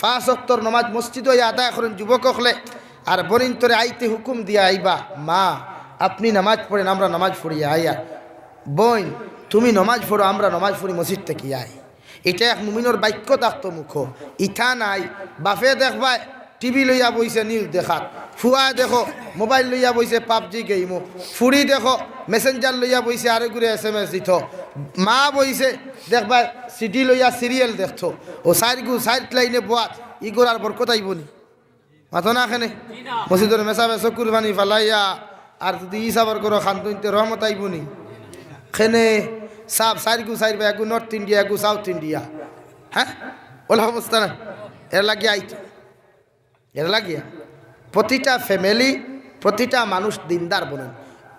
পাঁচ ওয়াক্তর নমাজ মসজিদো আইয়া আদায় করইন যুবক অকলে, আর বইনতরে আইতে হুকুম দিয়া আইবা, "মা, আপনি নামাজ পড়েন, আমরা নামাজ পড়িয়া আইয়া।" বইন, তুমি নমাজ পড়ো, আমরা নমাজ পড়ি মসজিদ থাকি আই। ইটা এক মুমিনর বাক্য থাকতো মুখো। ইতা নাই, বাপে দেখবায় টিভি লইয়া বইছে news দেখাত, ফুয়ায় দেখো মোবাইল লইয়া বইছে PUBG game, ফুড়ি দেখো Messenger লইয়া বইছে আরেকগুরে SMS দিতো, মা বইছে দেখবায় CD লইয়া serial দেখতো। অউ চাইরগু চাইর লাইনে বওয়াত, ইগুর আর বরকত আইবো নি? মাতো না কেনে? মসজিদর মেসাবে চকুর পানি ফালাইয়া, আর যুদি ই সাবর ঘরো কান্দইন তে রহমত আইবো নি? কেনে সাব চাইরগু চাইর বা, এগু North India, এগু South India। হ্যাঁ? অলা অবস্থা না? এর লাগিয়া আইতো। এর লাগিয়া প্রতিটা family, প্রতিটা মানুষ দিনদার বনইন,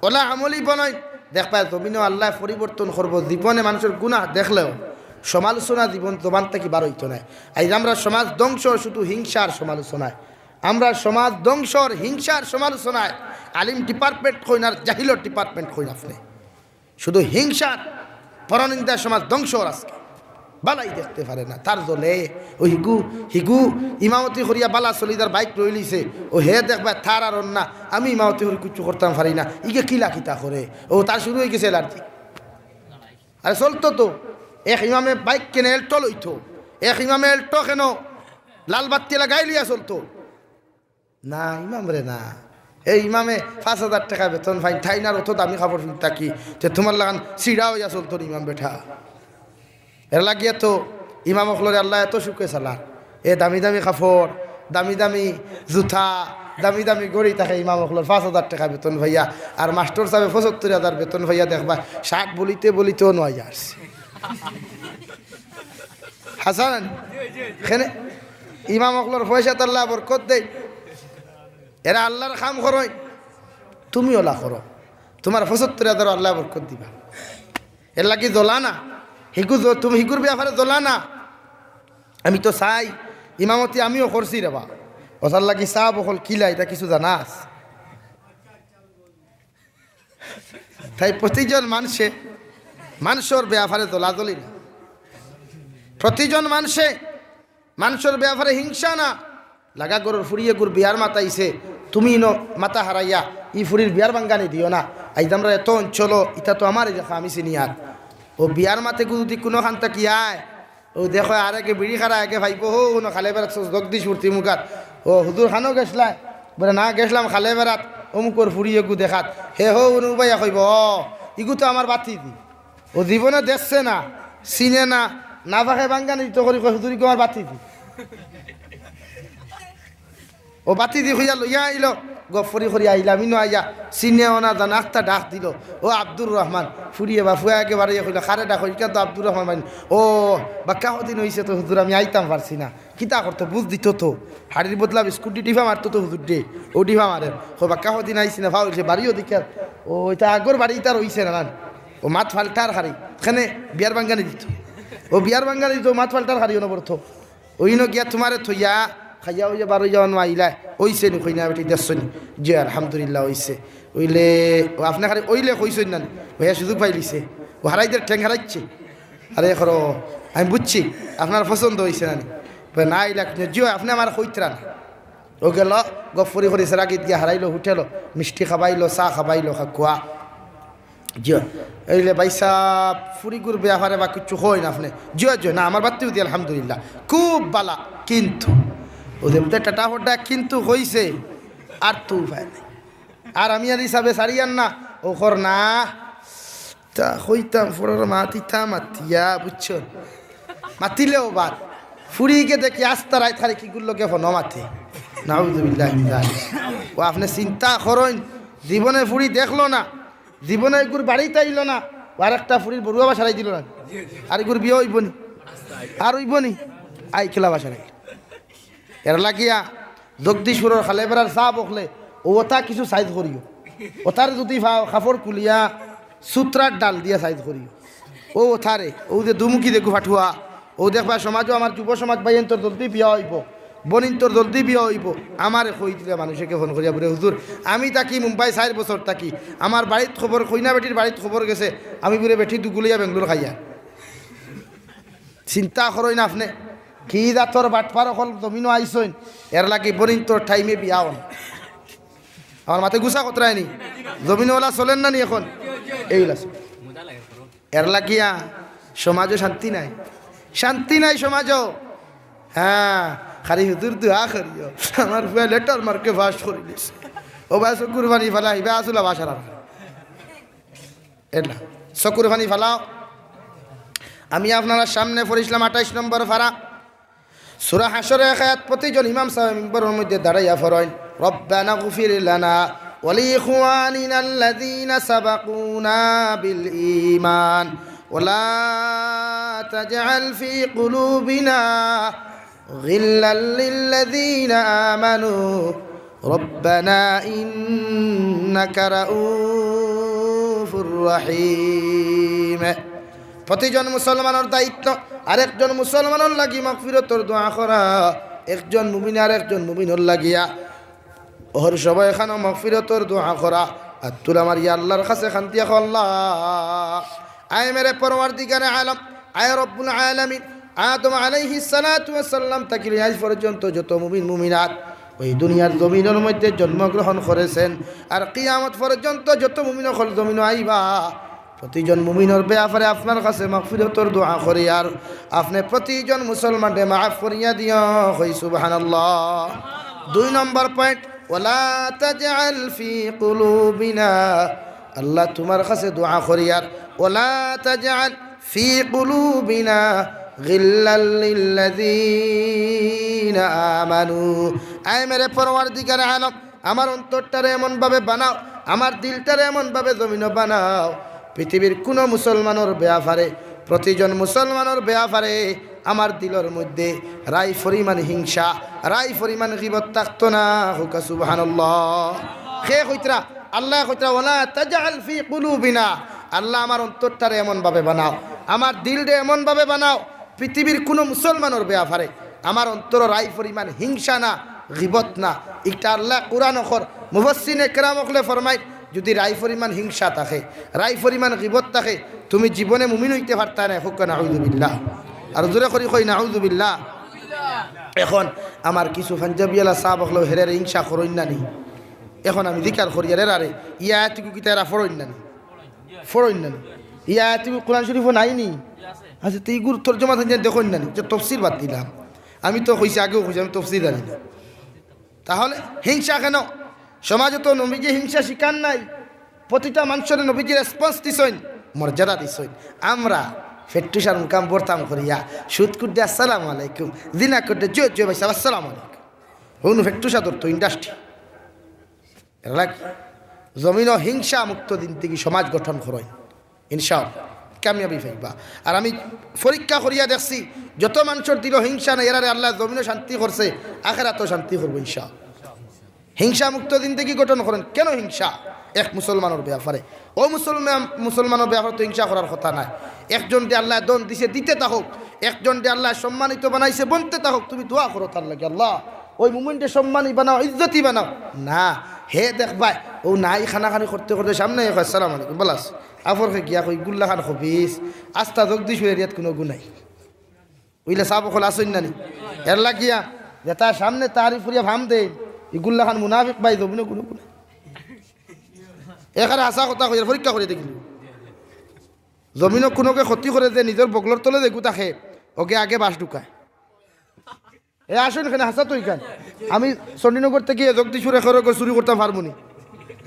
অলা আমলি বনইন। দেখবায় জমিনো আল্লায় পরিবর্তন করবো। জীবনে মানষর গুনাহ দেখলেও সমালোচনা জীবন জবান থাকি বার অইতো নায়। আইজ আমরার সমাজ ধ্বংস শুধু হিংসার সমালোচনায়। আমরার সমাজ ধ্বংসর হিংসার সমালোচনায়। আলিম department কইন আর জাহিলর department কইন আপনে। শুধু হিংসার পরনিন্দা সমাজ ধ্বংসর আজকে। বালাই দেখতে পারে না, তার জ্বলে। অউ হিগু, হিগু ইমামতি করিয়া বালা চলি, তার বাইক রইলিছে। অউ হে দেখবায় তার আর অন্যা, আমি ইমামতি করি কিচ্ছু করতাম পারি না, ইগে কিলা কিতা করে, অউ তার শুরু অইগেছে allergy। আরে চলতো তো, এক ইমামে বাইক কেনে Alto লইতো, এক ইমামে Alto কেনে লাল বাত্তি লাগাই লইয়া চলতো। না, ইমামরে না। এই ইমামে পাঁচ হাজার টেকা বেতন পাইন, তাইন আর অত দামি কাপড় পিনতা কি? তে তুমার লাখান ছিড়া অইয়া চলতো নি ইমাম বেটা। এর লাগিয়া তো ইমাম অকলরে আল্লায় এত সুখে চালার। এ দামি দামি কাপড়, দামি দামি জুতা, দামি দামি ঘড়ি থাকে ইমাম অকলর, পাঁচ হাজার টেকা বেতন পাইয়া। আর মাস্টর সাবে পঁচাত্তর হাজার বেতন পাইয়া দেখবায়, শার্ট বলিতে বলিতেও নয় আর। হাসান, কেনে ইমাম অকলর পয়সাত আল্লায় বরকত দেইন। এরা আল্লার কাম করইন, তুমি অলা করো, তুমার পঁচাত্তর হাজারও আল্লায় বরকত দিবা। এর লাগি জ্বলা না, হিগু জ-, তুমি হিগুর ব্যাপারে জ্বলা না। আমি তো চাই, ইমামতি আমিও করছি রে বা, অতার লাগি সাব অকল কিলা ইতা কিছু জানাস? তাই প্রতিজন মানষে মানষর বেয়াপারে দলাদলি না, প্রতিজন মানষে মানষর বেয়াপারে হিংসা না। লাগা ঘরর ফুড়ি এগুর বিয়ার মাত আইছে, তুমি ইনো মাথা হারাইয়া ই ফুড়ির বিয়ার ভাঙ্গানি দিও না। আইজ আমরা এত অঞ্চল, ইতা তো আমার এলাকা, আমি চিনি। আর ও বিয়ার মাতে গু যুদি কুনুখান থাকি আয়, ও দেখো, আর একে বিড়ি খারা একে ভাইব, হো, হুনো, খালে বেড়াত জগদীশপুর তিমুকাত। ও, হুজুর খানো গেছলায়? বলে, না, গেছলাম খালে বেড়াত, অমুকর ফুড়ি এগু দেখাত। হে, হো, হুনো, উবাইয়া কইব, ও, ইগু তো আমার বাতিজি। ও জীবনে দেখছে না, চিনে না, না পাকে ভাঙ্গানি দিত করি কয়, হুজুর, ইগু আমার বাতিজি। ও বাতিজি কইয়া লইয়া আইলো, গফরি করি আইলাম, ইনো আইয়া চিনেও না জানে, আখতা ডাক দিল, ও আব্দুর রহমান। ফুড়িয়ে বা ফুয়া একেবারে ইয়ে কইল, কারে ডাকো? ইখান তো আব্দুর রহমান ভাই। ও, বাক্কা কদিন অইছে তো হুজুর, আমি আইতাম পারছি না। কিতা করতো, বুঝ দিত তো। হাড়ির বদলা বিস্কুট দি ডিফা মারতো তো হুজুর দে, ও ডিফা মারে। ও বাক্কা কদিন আইছি না, ফাউল সে বাড়িও দেখার। ও, ইতা আগর বাড়ি ইতা রইছে না, না। ও মাত ফাল্টার খারি, এখানে বিয়ার ভাঙ্গানি দিত। ও বিয়ার ভাঙ্গানি দিত, মাত ফাল্টার খারি অনবরত। ওইনো গিয়া তুমারে থইয়া, খাইয়া অইয়া বারই যাওয়া আইলায়, অইছে নি কইনা বেটি দেখছো নি? জি, আলহামদুলিল্লাহ, অইছে। অইলে, ও আপনে খালি অইলে কইছইন না নি? অইয়া সুযোগ পাইলিছে। ও হারাইদের ঠেং হারাইছে। আরে করো, আমি বুঝছি, আপনার পছন্দ অইছে না নি? বলে, না, আইলা কিনা? জি, আপনে আমার কইতরা না। ও গেল, গফরি করি সেরা গিত গিয়া হারাইলো হোটেলো, মিষ্টি খাবাইলো, চা খাবাইলো, খাকুয়া। জি, এইলে ভাইসাব, ফুড়িগুর বেয়াপারে বা কিচ্ছু কইন আপনে? জি, জি, না, আমার বাত্তি বুদ্ধি আলহামদুলিল্লাহ, খুব বালা। কিন্তু ও যে বুঝে টাটা ফড্ডা কিন্তু কইছে, আর তো উপায় নাই। আর আমি আর হিসাবে সারিয়ার না, ও কর না। তা কইতাম, ফড়র মাতিতা মাতিয়া, বুঝছো? মাতিলেও বাদ। ফুড়িকে দেখি আস্তা রাইত খালি কিগুর লগে ফোনো মাতে। নাউজুবিল্লাহ মিন জালিক। ও আপনে চিন্তা করইন, জীবনে ফুড়ি দেখলো না, জীবনে এগুর বাড়িত আইলো না, আর একটা ফুড়ির বড়ুয়া বাসারাই দিল না, আর এগুর বিয়া অইব নি? আর অইব নি? আই খেলা বাসারাই। এর লাগিয়া জগদীশপুরর খালেবেড়ার চা বকলে, ও ওটা কিছু সাইজ করিও, ওটারে যদি পাও, কাপড় খুলিয়া সুতরার ডাল দিয়া সাইজ করিও। ও ওটারে, ও যে দুমুখী দেখু ফাটুয়া, ও দেখবা সমাজও আমার যুব সমাজ ভাইয়েন্তর জলদি বিয়া অইব, বনিন্তর জলদি বিয়া অইব। আমারে কই দিলে মানুষকে ফোন করিয়া বলে, "হুজুর, আমি থাকি মুম্বাই চাইর বছর থাকি, আমার বাড়িত খবর, কইনা বেটির বাড়িত খবর গেছে, আমি বুলে বেটি দুগুলিয়া বেঙ্গলোর খাইয়া।" চিন্তা করইন আপনে, কি জাতর বাটপার অকল জমিনো আইছইন, এর লাগি বনিন্তর টাইমে বিয়া অন। আমার মাতে গুছা কতরায়নি, জমিনওয়ালা চলেন না নি এখন? এইলা চলে। এর লাগিয়া সমাজও শান্তি নাই, শান্তি নাই সমাজও। হ্যাঁ, খালি হুজুর দোয়া করিও, আমার পুয়া লেটার মার্কে পাস করি দিছে। ও ভাই, চকুর পানি ফালা, ইবা আসুলা বাসার আর। এলা, চকুর পানি ফালাও। আমি আপনারা সামনে পড়ছিলাম আঠাইশ নম্বর পারা। সূরা হাশরের এক আয়াত, প্রতিজন ইমাম সাহেব মিম্বরর মধ্যে দাঁড়াইয়া পড়ইন, "রব্বানা গফির লানা ওয়া লিইখওয়ানিনা আল্লাযীনা সাবাকুনা বিল ঈমান ওয়া লা তাজআল ফী কুলুবিনা গিল্লাল লিল্লাযীনা আমানু রব্বানা ইন্নাকা রাউফুর রাহিম।" প্রতিজন মুসলমানর দায়িত্ব আরেকজন মুসলমানর লাগি মাগফিরতর দোয়া করা, একজন মুমিনে আরেকজন মুমিনর লাগিয়া। অহর সবাই খানো মাগফিরতর দোয়া করা, আত তুলা মারিয়া আল্লাহর কাছে কান্দিয়া কও, "আল্লাহ, আয় মেরে পরওয়ারদিগারে আলম, আয় রব্বুল আলামিন, আদম আলাইহিস সালাতু ওয়াস সালাম থাকি লইয়া আইজ পর্যন্ত যত মুমিন মুমিনাত ওই দুনিয়ার জমিনর মধ্যে জন্মগ্রহণ করেছেন, আর কিয়ামত পর্যন্ত যত মুমিন অকল জমিনো আইবা, প্রতিজন মুমিনর বেয়াপারে আপনার কাছে মাগফিরতর দোয়া করি, আর আপনে প্রতিজন মুসলমানরে মাফ করিয়া দিও।" কই সুবহানাল্লাহ। দুই নম্বর পয়েন্ট, "ওয়ালা তাজআল ফি কুলুবিনা", আল্লাহ তুমার কাছে দোয়া করি, আর "ওয়ালা তাজআল ফি কুলুবিনা গিল্লাল লিল্লাযীনা আমানু।" আয় মেরে পরওয়ারদিগারে আলম, আমার অন্তরটারে এমনভাবে বানাও, আমার দিলটারে এমনভাবে জমিনো বানাও, পৃথিবীর কুনু মুসলমানর বেয়াপারে, প্রতিজন মুসলমানর বেয়াপারে আমার দিলর মধ্যে রাই পরিমাণ হিংসা, রাই পরিমাণ গিবত থাকতো না। কউক্কা সুবহানাল্লাহ। কে কইতরা? আল্লায় কইতরা, "ওয়ালা তাজআল ফি কুলুবিনা।" আল্লাহ, আমার অন্তরটারে এমনভাবে বানাও, আমার দিলরে এমনভাবে বানাও, পৃথিবীর কুনু মুসলমানর বেয়াপারে আমার অন্তরো রাই পরিমাণ হিংসা না, গিবত না। ইটা আল্লায় কুরআনো কর। মুফাসসিরিনে কেরাম অকলে ফরমাইন, যদি রায় পরিমাণ হিংসা থাকে, রায় পরিমাণ গিবত থাকে, তুমি জীবনে মুমিন অইতে পারতায় নায়। কউক্কা নাউজুবিল্লাহ। আর জোরে করি কই নাউজুবিল্লাহ। এখন আমার কিছু পাঞ্জাবিআলা সাব অকলে হেরারে হিংসা করইন না নি? এখন আমি জিকার করি, আরে, আরে, ই আয়াতগু কিতা এরা পড়ইন না নি? পড়ইন না নি? ই আয়াতগু কোরআন শরীফো নাই নি? আচ্ছা, তে ইগুর তর্জমা তাইন দেখইন না নি? যে তফসির বাদ দিলাম, আমি তো কইছি, আগেও কইছি, আমি তফসির জানি না। তাহলে হিংসা কেন? সমাজো তো নবীজি হিংসা শিখান নাই। প্রতিটা মানষরে নবীজি রেসপন্স দিছইন, মর্যাদা দিছইন। আমরা ফেট্টুসার মুকাম বর্তাম করিয়া, সুদ করতে আসসালামু আলাইকুম, জিনা করতে জুয়ে জুয়ে ভাই সাব আসসালামু আলাইকুম। হুন ফেট্টুসা ধরতো ইন্ডাস্ট্রি। এরা কি? জমিনো হিংসা মুক্ত জিন্দেগি সমাজ গঠন করইন, ইনশাআল্লাহ কামিয়াবি পাইবা। আর আমি পরীক্ষা করিয়া দেখছি, যত মানষর দিলো হিংসা নাই, এরারে আল্লায় জমিনো শান্তি করছে, আখেরাতও শান্তি করবো ইনশাআল্লাহ। হিংসা মুক্ত জিন্দেগি গঠন করইন। কেন হিংসা এক মুসলমানর ব্যাপারে? অউ মুসলমান, মুসলমানর ব্যাপারে তো হিংসা করার কথা নায়। একজনরে আল্লায় ধন দিছে, দিতে থাকউক, একজনরে আল্লায় সম্মানিত বানাইছে, বনতে থাকউক। তুমি দোয়া করো তার লাগি, "আল্লাহ, অউ মুমিনরে সম্মানী বানাও, ইজ্জতি বানাও।" না, হে দেখবায়, অউ নাই কানাকানি করতে করতে সামনে কয়, "আসসালামু আলাইকুম।" বলাস, আফরকে গিয়া কয়, "ইগুল্লাখান খবিছ, আস্তা জগদীশপুর এরিয়াত কুনু গু নাই।" অইলে সাব অকল আছইন না নি? এর লাগিয়া যেতা সামনে তার উপরে ফাম দেইন, ইগুল্লাখান মুনাফিক ভাই, জমিনো কুনু গু নাই। এখানে হাছা কথা কইয়ার পরীক্ষা করি দেখিল। জমিনো কুনুকে ক্ষতি করে যে নিজর বগলর তলে যেগু থাকে, অগে আগে বাঁশ ঢুকায়। এ আসইন কেনে হাছা তো ইখান। আমি চণ্ডীনগর থাকি জগদীশপুর এখরে চুরি করতাম পারমু নি?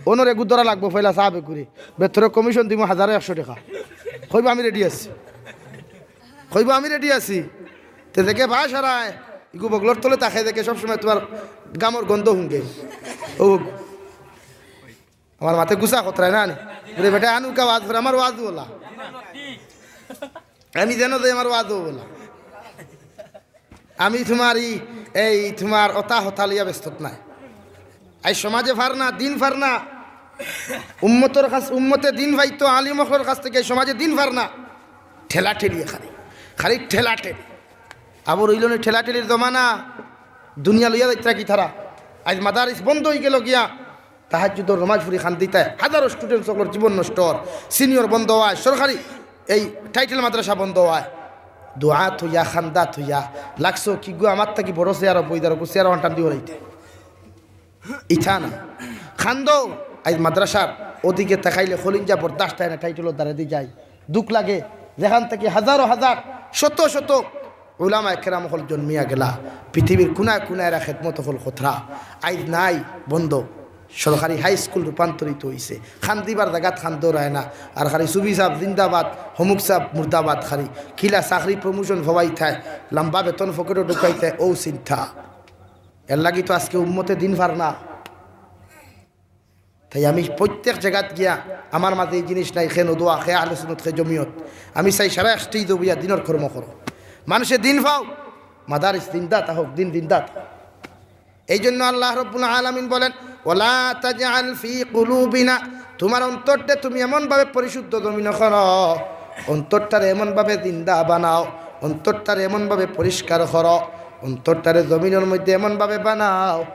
অনর এগু ধরা লাগবো, পয়লা সাব এগুরে। বেতরে কমিশন দিমু হাজারো একশো টেকা। কইবো, "আমি রেডি আছি।" কইবো, "আমি রেডি আছি।" তে দেখে বাঁশ হারায়, ইগু বগলর তলে থাকে, দেখে সবসময় তুমার গামর গন্ধ হুনগে। অউ আমার মাতে গুছা খতরায় না নি? বলে, "বেটা, আনুকা ওয়াজ করে, আমার ওয়াজও অলা। আমি যেন যাই, আমার ওয়াজও অলা। আমি তুমার ই, এই তুমার অতা হতা লইয়া ব্যস্ত নাই।" আইজ সমাজে পার না, দিন পার না। উম্মতর কাছ, উম্মতে দিন পাইতো, আলিম অকলর কাছ থাকি, আইজ সমাজে দিন পার না। ঠেলাঠেলি খালি, খালি ঠেলাঠেলি। আবার অইলো নি ঠেলাঠেলির জমানা, দুনিয়া লইয়া যাইতরা কিতারা। আইজ মাদারিস বন্ধ অইগেলো গিয়া, তাহাজ্জুদর নমাজ পড়ি কান্দিতায়, হাজারো স্টুডেন্টস অকলর জীবন নষ্ট অর, সিনিয়র বন্ধ অয়, সরকারি এই টাইটেল মাদ্রাসা বন্ধ অয়। দোয়া থইয়া, কান্দা থইয়া, লাগছো কিগু আমার থাকি বড় চেয়ারো বইদার, অগু চেয়ারো আনটান দি হরাইতে। ইতা না। কান্দো, আইজ মাদ্রাসার অদিকে তাকাইলে কলিঞ্জা বরদাস্ত অয় না, টাইটেলর দ্বারেদি যাই। দুখ লাগে, যেখান থাকি হাজারো হাজার, শত শত উলামায়ে কেরাম অকল জন্মিয়া গেলা, পৃথিবীর কুনায় কুনায় এরা খেদমত অকল করতরা, আইজ নাই, বন্ধ। সরকারি হাই স্কুল রূপান্তরিত অইছে, কান্দিবার জাগাত কান্দর অয় না। আর খালি সুফি সাব জিন্দাবাদ, হমুক সাব মুর্দাবাদ, খালি কিলা চাকরি প্রমোশন পাওয়াইতায়, লম্বা বেতন পকেটো ঢুকাইতায়, অউ চিন্তা। এর লাগি তো আজকে উম্মতে দিন পার না। তাই আমি প্রত্যেক জাগাত গিয়া, আমার মাঝে ই জিনিস নাই, কে নদওয়া, কে আহলে সুন্নত, কে জমিয়ত, আমি চাই সারা এক স্টেজো বইয়া দিনর কর্ম করো, মানষে দিন পাও, মাদারিস জিন্দা থাকউক, দিন জিন্দা থাকউক। এই জন্য আল্লাহ রাব্বুল আলামিন বলেন, "ওয়ালা তাজআল ফি কুলুবিনা", তুমার অন্তররে তুমি এমনভাবে পরিশুদ্ধ জমিনো করো, অন্তরটারে এমনভাবে জিন্দা বানাও, অন্তরটারে এমনভাবে পরিষ্কার করো, অন্তরটারে জমিনর মধ্যে এমনভাবে বানাও,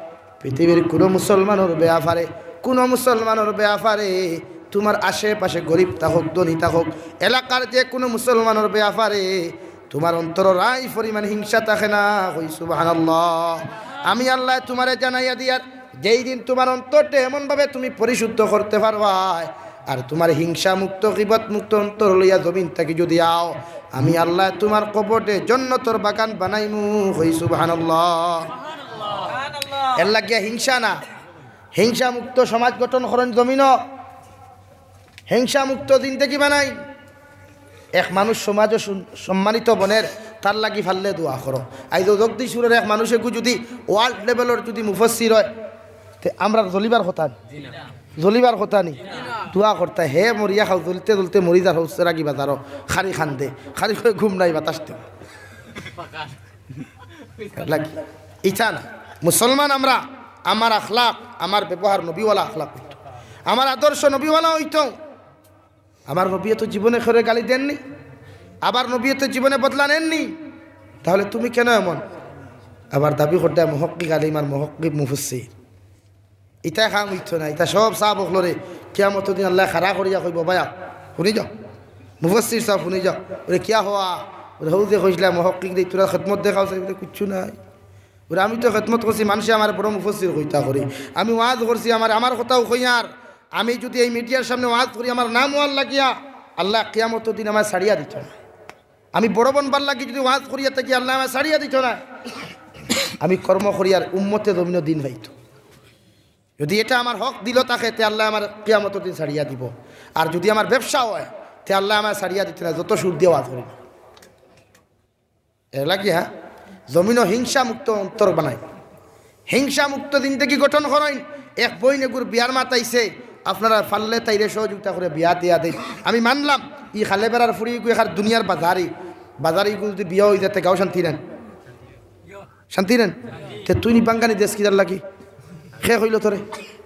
পৃথিবীর কুনু মুসলমানর ব্যাপারে, কুনু মুসলমানর ব্যাপারে, তুমার আশেপাশে গরিব থাকউক, ধনী থাকউক, এলাকার যে কুনু মুসলমানর ব্যাপারে তুমার অন্তরো রাই পরিমাণ হিংসা থাকে না। কই সুবহানাল্লাহ। আমি আল্লায় তুমারে জানাইয়া দিয়ার, যেই দিন তুমার অন্তরটা এমনভাবে তুমি পরিশুদ্ধ করতে পারবায়, আর তুমার হিংসা মুক্ত, গিবত মুক্ত অন্তর লইয়া জমিন থাকি যদি আও, আমি আল্লায় তুমার কবররে জন্নতর বাগান বানাইমু। কই সুবহানাল্লাহ। এর লাগিয়া হিংসা না, হিংসা মুক্ত সমাজ গঠন করইন জমিনো, হিংসা মুক্ত জিন্দেগি বানাইন। এক মানুষ সমাজো সুন-, সম্মানিত বনের, তার লাগি পারলে দোয়া করো। আইজ জগদীশপুরর এক মানুষ এগু যদি ওয়ার্ল্ড লেভেলর যদি মুফাসসির অয়, তে আমরার জ্বলিবার কথা নি? জ্বলিবার কথা নি? দোয়া করতা, হে মরিয়া খাও, জ্বলতে জ্বলতে মরি যার, হউসে রাগি বাজারো, খালি কান্দে, খালি কয় ঘুম নাই বাতাস দে। লাগি। ইতা না। মুসলমান আমরা, আমার আখলাক, আমার ব্যবহার নবীওয়ালা আখলাক অইতো। আমার আদর্শ নবীওয়ালা অইতো। আমার নবীয়ে তো জীবনে কেউরে গালি দেননি, আবার নবীয়ে তো জীবনে বদলা নেননি। তাহলে তুমি কেন এমন? আবার দাবি করতায় মুহাক্কিক আলিম আর মুহাক্কিক মুফাসসির। ইতা কাম অইতো না, ইতা সব সাব অকলরে কিয়ামতর দিন আল্লায় খাড়া করিয়া কইবো, "বায়া, হুনি যাও, মুফাসসির সাব, হুনি যাও।" বলে, "কিয়া হওয়া?" বলে, "হউ যে কইছলায়, মহক্কিক দেই, তোরা খেদমত দেখাও চাই।" বলে, "কিচ্ছু নাই।" বলে, "আমি তো খেদমত করছি, মানষে আমারে বড় মুফাসসির কইতা করি, আমি ওয়াজ করছি, আমার, আমার কথাও কইয়ার, আমি যুদি এই মিডিয়ার সামনে ওয়াজ করি, আমার নাম অওয়ার লাগিয়া, আল্লায় কিয়ামতর দিন আমারে ছাড়িয়া দিতো না। আমি বড় বনবার লাগি যুদি ওয়াজ করিয়া থাকি, আল্লায় আমারে ছাড়িয়া দিতো না। আমি কর্ম করিয়ার উম্মতে জমিনো দিন পাইতো।" যুদি ইটা আমার হক দিলো থাকে, তে আল্লায় আমারে কিয়ামতর দিন ছাড়িয়া দিবো। আর যুদি আমার ব্যবসা অয়, তে আল্লায় আমারে ছাড়িয়া দিতো না, যত সুদ দিয়া ওয়াজ করি না। এর লাগি, হ্যাঁ, জমিনো হিংসা মুক্ত অন্তর বানাইন, হিংসা মুক্ত জিন্দেগি গঠন করইন। এক বইন এগুর বিয়ার মাত আইছে, আপনারা পারলে তাইরে সহযোগিতা করি বিয়া দিয়া দেইন। আমি মানলাম, ই খালেবেড়ার ফুড়ি এগু এখার দুনিয়ার বাজারি, বাজারি এগু যুদি বিয়া অইযায়, তে গাঁও শান্তি নায়। শান্তি নেন? তে তুই নি বাঙ্গানি দেশ কিতার লাগি? কে কইলো তোরে?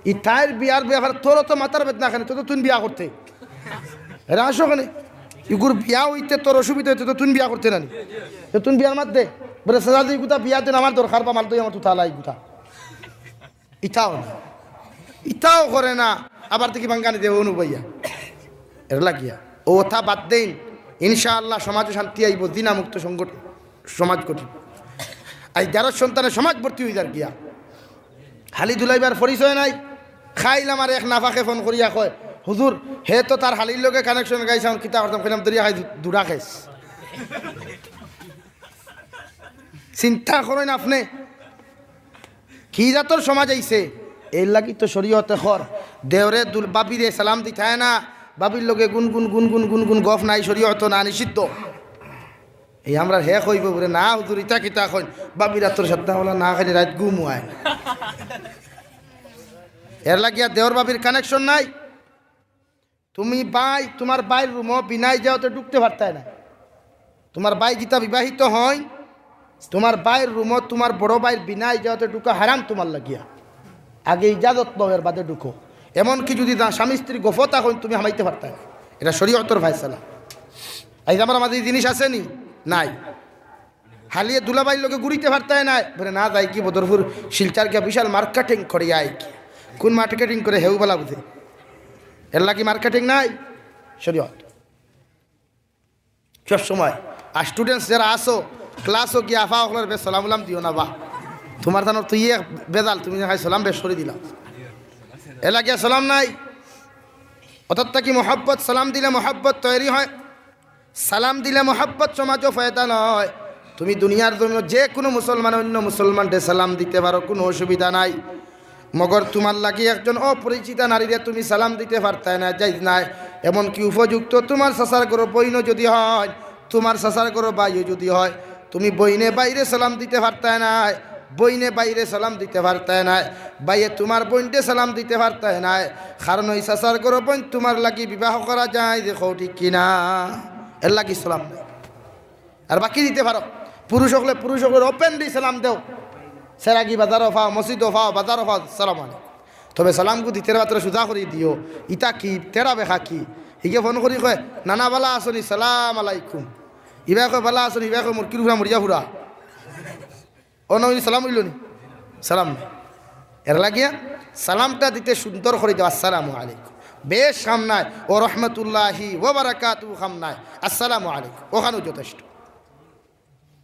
ই তাইর বিয়ার ব্যাপার তোর তো মাথার বেদনা কেনে? তো, তো তুই বিয়া করতে। এরা আসো কেনে? ইগুর বিয়া অইতে তোর অসুবিধা অইতে তো তুই বিয়া করতে নানি। তো তুই বিয়ার মাত দে। বলে, "সাজা দি গুতা বিয়া দেন, আমার দরকার বা মাল দই আমার তুতালা ইগুতা।" ইতাও না। ইতাও করে না। আবার দেখি বাঙ্গানি দেব অনু ভাইয়া। এর লাগিয়া। ও ওথা বাদ দেইন। ইনশাআল্লাহ সমাজো শান্তি আইবো, জিনা মুক্ত সংগঠন। সমাজ কঠিন। আইজ যারা সন্তানে সমাজ ভর্তি অইযার গিয়া, হালি দুলাইবার পরিচয় নাই। খাইল আমার এক নাফাকে ফোন করিয়া কয়, "হুজুর, হে তো তার হালির লগে কানেকশন গাইছে, আমি কিতা করতাম?" কইলাম, "দরিয়া খাই দু-, দুরা খাইস।" চিন্তা করইন আপনে, কি জাতর সমাজ আইছে? এর লাগি তো শরীয়তে কর, দেওরে দুল-, বাবিরে সালাম দিতায় না, বাবির লগে গুন গুন গুন গুন গুন গুন গফ নাই, শরীয়তো না, নিষিদ্ধ। এই আমরা হে কইবো বুলে, "না হুজুর, ইতা কিতা কইন, বাবির আতর সাথে ওলা না খাইলে রাইত ঘুম অয় না।" এর লাগিয়া দেওর বাবির কানেকশন নাই। তুমি ভাই, তুমার ভাইর রুমো বিনা ইজাজতে ঢুকতে পারতায় না। তুমার ভাই যেতা বিবাহিত হইন, তুমার ভাইর রুমো তুমার বড় ভাইর বিনা ইজাজতে ঢুকা হারাম তুমার লাগিয়া। আগে ইজাজত লও, এর বাদে ঢুকো। এমনকি যুদি দা-, স্বামী স্ত্রী গফ থাকইন, তুমি হামাইতে পারতায় না। ইটা শরীয়তর ফয়সালা। আইজ আমার মাঝে ই জিনিস আছে নি? নাই। হালিয়ে দুলাভাইর লগে ঘুরিতে পারতায় নায়। বুলে, "না, যাই কি বদরপুর শিলচর গিয়া বিশাল মার্কেটিং করি আই কি।" কুন মার্কেটিং করে হেউ বালা বুঝে। এর লাগি মার্কেটিং নাই শরীয়ত। সব সময়। আর স্টুডেন্টস যারা আছো, ক্লাসো গিয়া আফা অকলর বেশ সালাম উলাম দিও না বা। তুমার তানোর তো ইয়ে বেজাল, তুমি দেখাই সালাম বেশ করি দিলাও। এর লাগিয়া সালাম নাই। অর্থাৎ কি মহব্বত, সালাম দিলে মহব্বত তৈরি হয়। সালাম দিলে মহব্বত সমাজো পয়দা অয়। তুমি দুনিয়ার জমিনো যে কুনু মুসলমান অইন্য মুসলমানরে সালাম দিতে পারো, কুনু অসুবিধা নাই। মগর তুমার লাগি একজন অপরিচিতা নারীরে তুমি সালাম দিতে পারতায় নায়, জায়েজ নায়। এমনকি উপযুক্ত তুমার চাচার ঘরো বইনও যুদি হয়, তুমার চাচার ঘরো ভাইও যুদি হয়, তুমি বইনে ভাইরে সালাম দিতে পারতায় নায়। বইনে ভাইরে সালাম দিতে পারতায় নায়, ভাইয়ে তুমার বইনরে সালাম দিতে পারতায় নায়, কারণ ওই চাচার ঘরো বইন তুমার লাগি বিবাহ করা জায়েজ, কও ঠিক কি না? এর লাগি সালাম নাই। আর বাকি দিতে পারো, পুরুষ অকলে পুরুষ অকলরে ওপেনলি সালাম দেও, সেরাগি বাজারো পাও, মসজিদো পাও, বাজারো পাও, সালাম আলাইকুম। তবে সালামগু দিতে পারলে সুজা করি দিও, ইতা কি, তেরা বেকা কি? হিগে ফোন করি কয়, "নানা বালা আছনি?" "সালাম আলাইকুম।" ইবায় কয়, "বালা আছনি?" ইবায় কয়, "মুরকির ফুরা, মরিয়া ফুরা।" অনো ইনি সালাম অইলো নি? সালাম নাই। এর লাগিয়া সালামটা দিতে সুন্দর করি দেও, "আসসালামু আলাইকুম।" বেশ কাম নাই, "ওয়া রাহমাতুল্লাহি ওয়া বারাকাতুহু" কাম নাই, "আসসালামু আলাইকুম", অখানউ যথেষ্ট।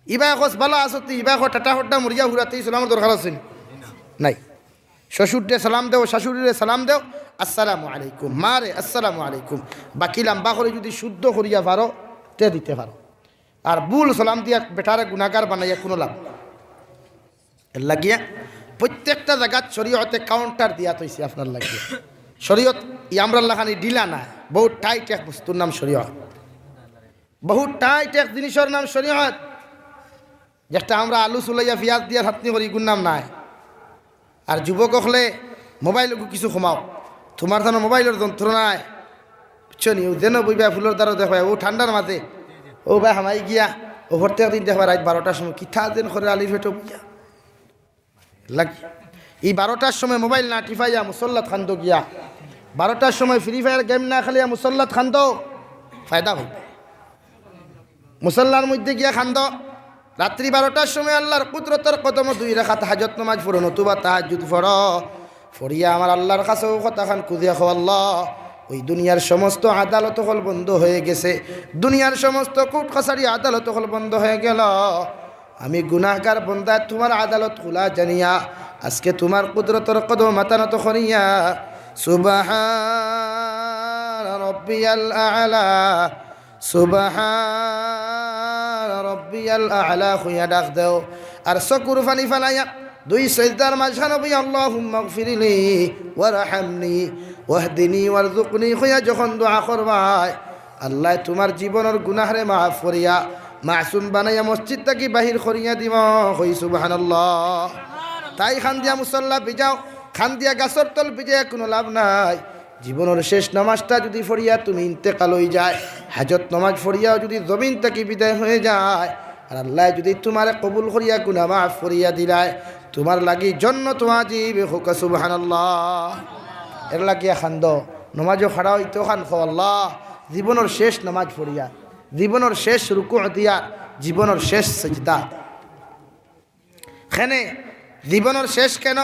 ইবায় কস, "বালা আছনি?" ইবায় কয়, "টাটা হড্ডা মরিয়া ফুরা", তে ই সালামর দরকার আছে নি? নাই। শ্বশুররে সালাম দেও, শাশুড়িরে সালাম দেও, "আসসালামু আলাইকুম", মারে, "আসসালামু আলাইকুম।" বাকি লাম্বা করি যুদি শুদ্ধ করিয়া পারো, তে দিতে পারো। আর ভুল সালাম দিয়া বেটারে গুনাগার বানাইয়া কুনু লাভ নাই। এর লাগিয়া প্রত্যেকটা জাগাত শরীয়তে কাউন্টার দিয়া থইছে আপনার লাগিয়া। শরীয়ত ই আমরার লাখান ই ঢিলা নায়, বহুত টাইট এক বস্তুর নাম শরীয়ত, বহুত টাইট এক জিনিসর নাম শরীয়ত। যেটা আমরা আলু চুলাইয়া পিয়াজ দিয়া চাটনি করি, ইগুর নাম নায়। আর যুবক অকলে মোবাইলগু কিছু কমাও, তুমার তানো মোবাইলর যন্ত্রণায়, বুঝছো নি? অউ যেন বইবা ফুলর দ্বারো দেখবায়, অউ ঠান্ডার মাঝে, অউ বায় হামাই গিয়া, অউ প্রত্যেক দিন দেখবায় রাইত বারোটার সময়, কিতা যেন করে আলির পেটো বইয়া। লাগি। ই বারোটার সময় মোবাইল না টিপাইয়া মুসল্লাত কান্দো গিয়া, বারোটার সময় ফ্রি ফায়ার গেম না খেলিয়া মুসল্লাত কান্দো, ফায়দা অইবো। মুসল্লার মধ্যে গিয়া কান্দো। রাত্রি বারোটার সময় আল্লার কুদরতর কদমো দুই রাকাত হাজত নামাজ পড়ো, নতুবা তাহাজ্জুদ পড়ো। ফড়িয়া আমার আল্লার কাছে অউ কথাখান খুজিয়া কও, "আল্লা, অউ দুনিয়ার সমস্ত আদালত অকল বন্ধ অইগেছে, দুনিয়ার সমস্ত কোর্ট কাছারি আদালত অকল বন্ধ অইগেলো। আমি গুনাহগার বন্দায় তুমার আদালত খুলা জানিয়া আইজকে তুমার কুদরতর কদমো মাথা নত করিয়া, সুবহান রব্বিয়াল আ'লা, সুবহান রব্বিয়াল আ'লা কইয়া ডাক দেও।" আর চকুর পানি ফালাইয়া দুই সইজদার মাঝখানো বইয়া, "আল্লাহুম্মাগফিরলি ওয়ারহামনি ওয়াহদিনি ওয়ারজুকনি" কইয়া যখন দোয়া করবায়, আল্লায় তুমার জীবনর গুনাহরে মাফ করিয়া, মাসুম বানাইয়া মসজিদ থাকি বাহির করিয়া দিবা। কই সুবহানাল্লাহ। তাই কান্দিয়া মুসল্লা ভিজাও, কান্দিয়া গাছর তল ভিজাইয়া কুনু লাভ নাই। জীবনর শেষ নামাজটা যুদি ফড়িয়া তুমি ইন্তেকাল অইযায়, হাজত নামাজ ফড়িয়াও যুদি জমিন থাকি বিদায় অইযায়, আর আল্লায় যুদি তুমারে কবুল করিয়া গুনা মাফ করিয়া দিলায়, তুমার লাগি জন্নত ওয়াজিব। কউক্কা সুবহানাল্লাহ। এরলাগিয়া কান্দো, নামাজো খাড়া অইতেও কান কও, আল্লা, জীবনর শেষ নামাজ ফড়িয়া, জীবনর শেষ রুকু দিয়া, জীবনর শেষ সিজদা। কেনে জীবনর শেষ কেন?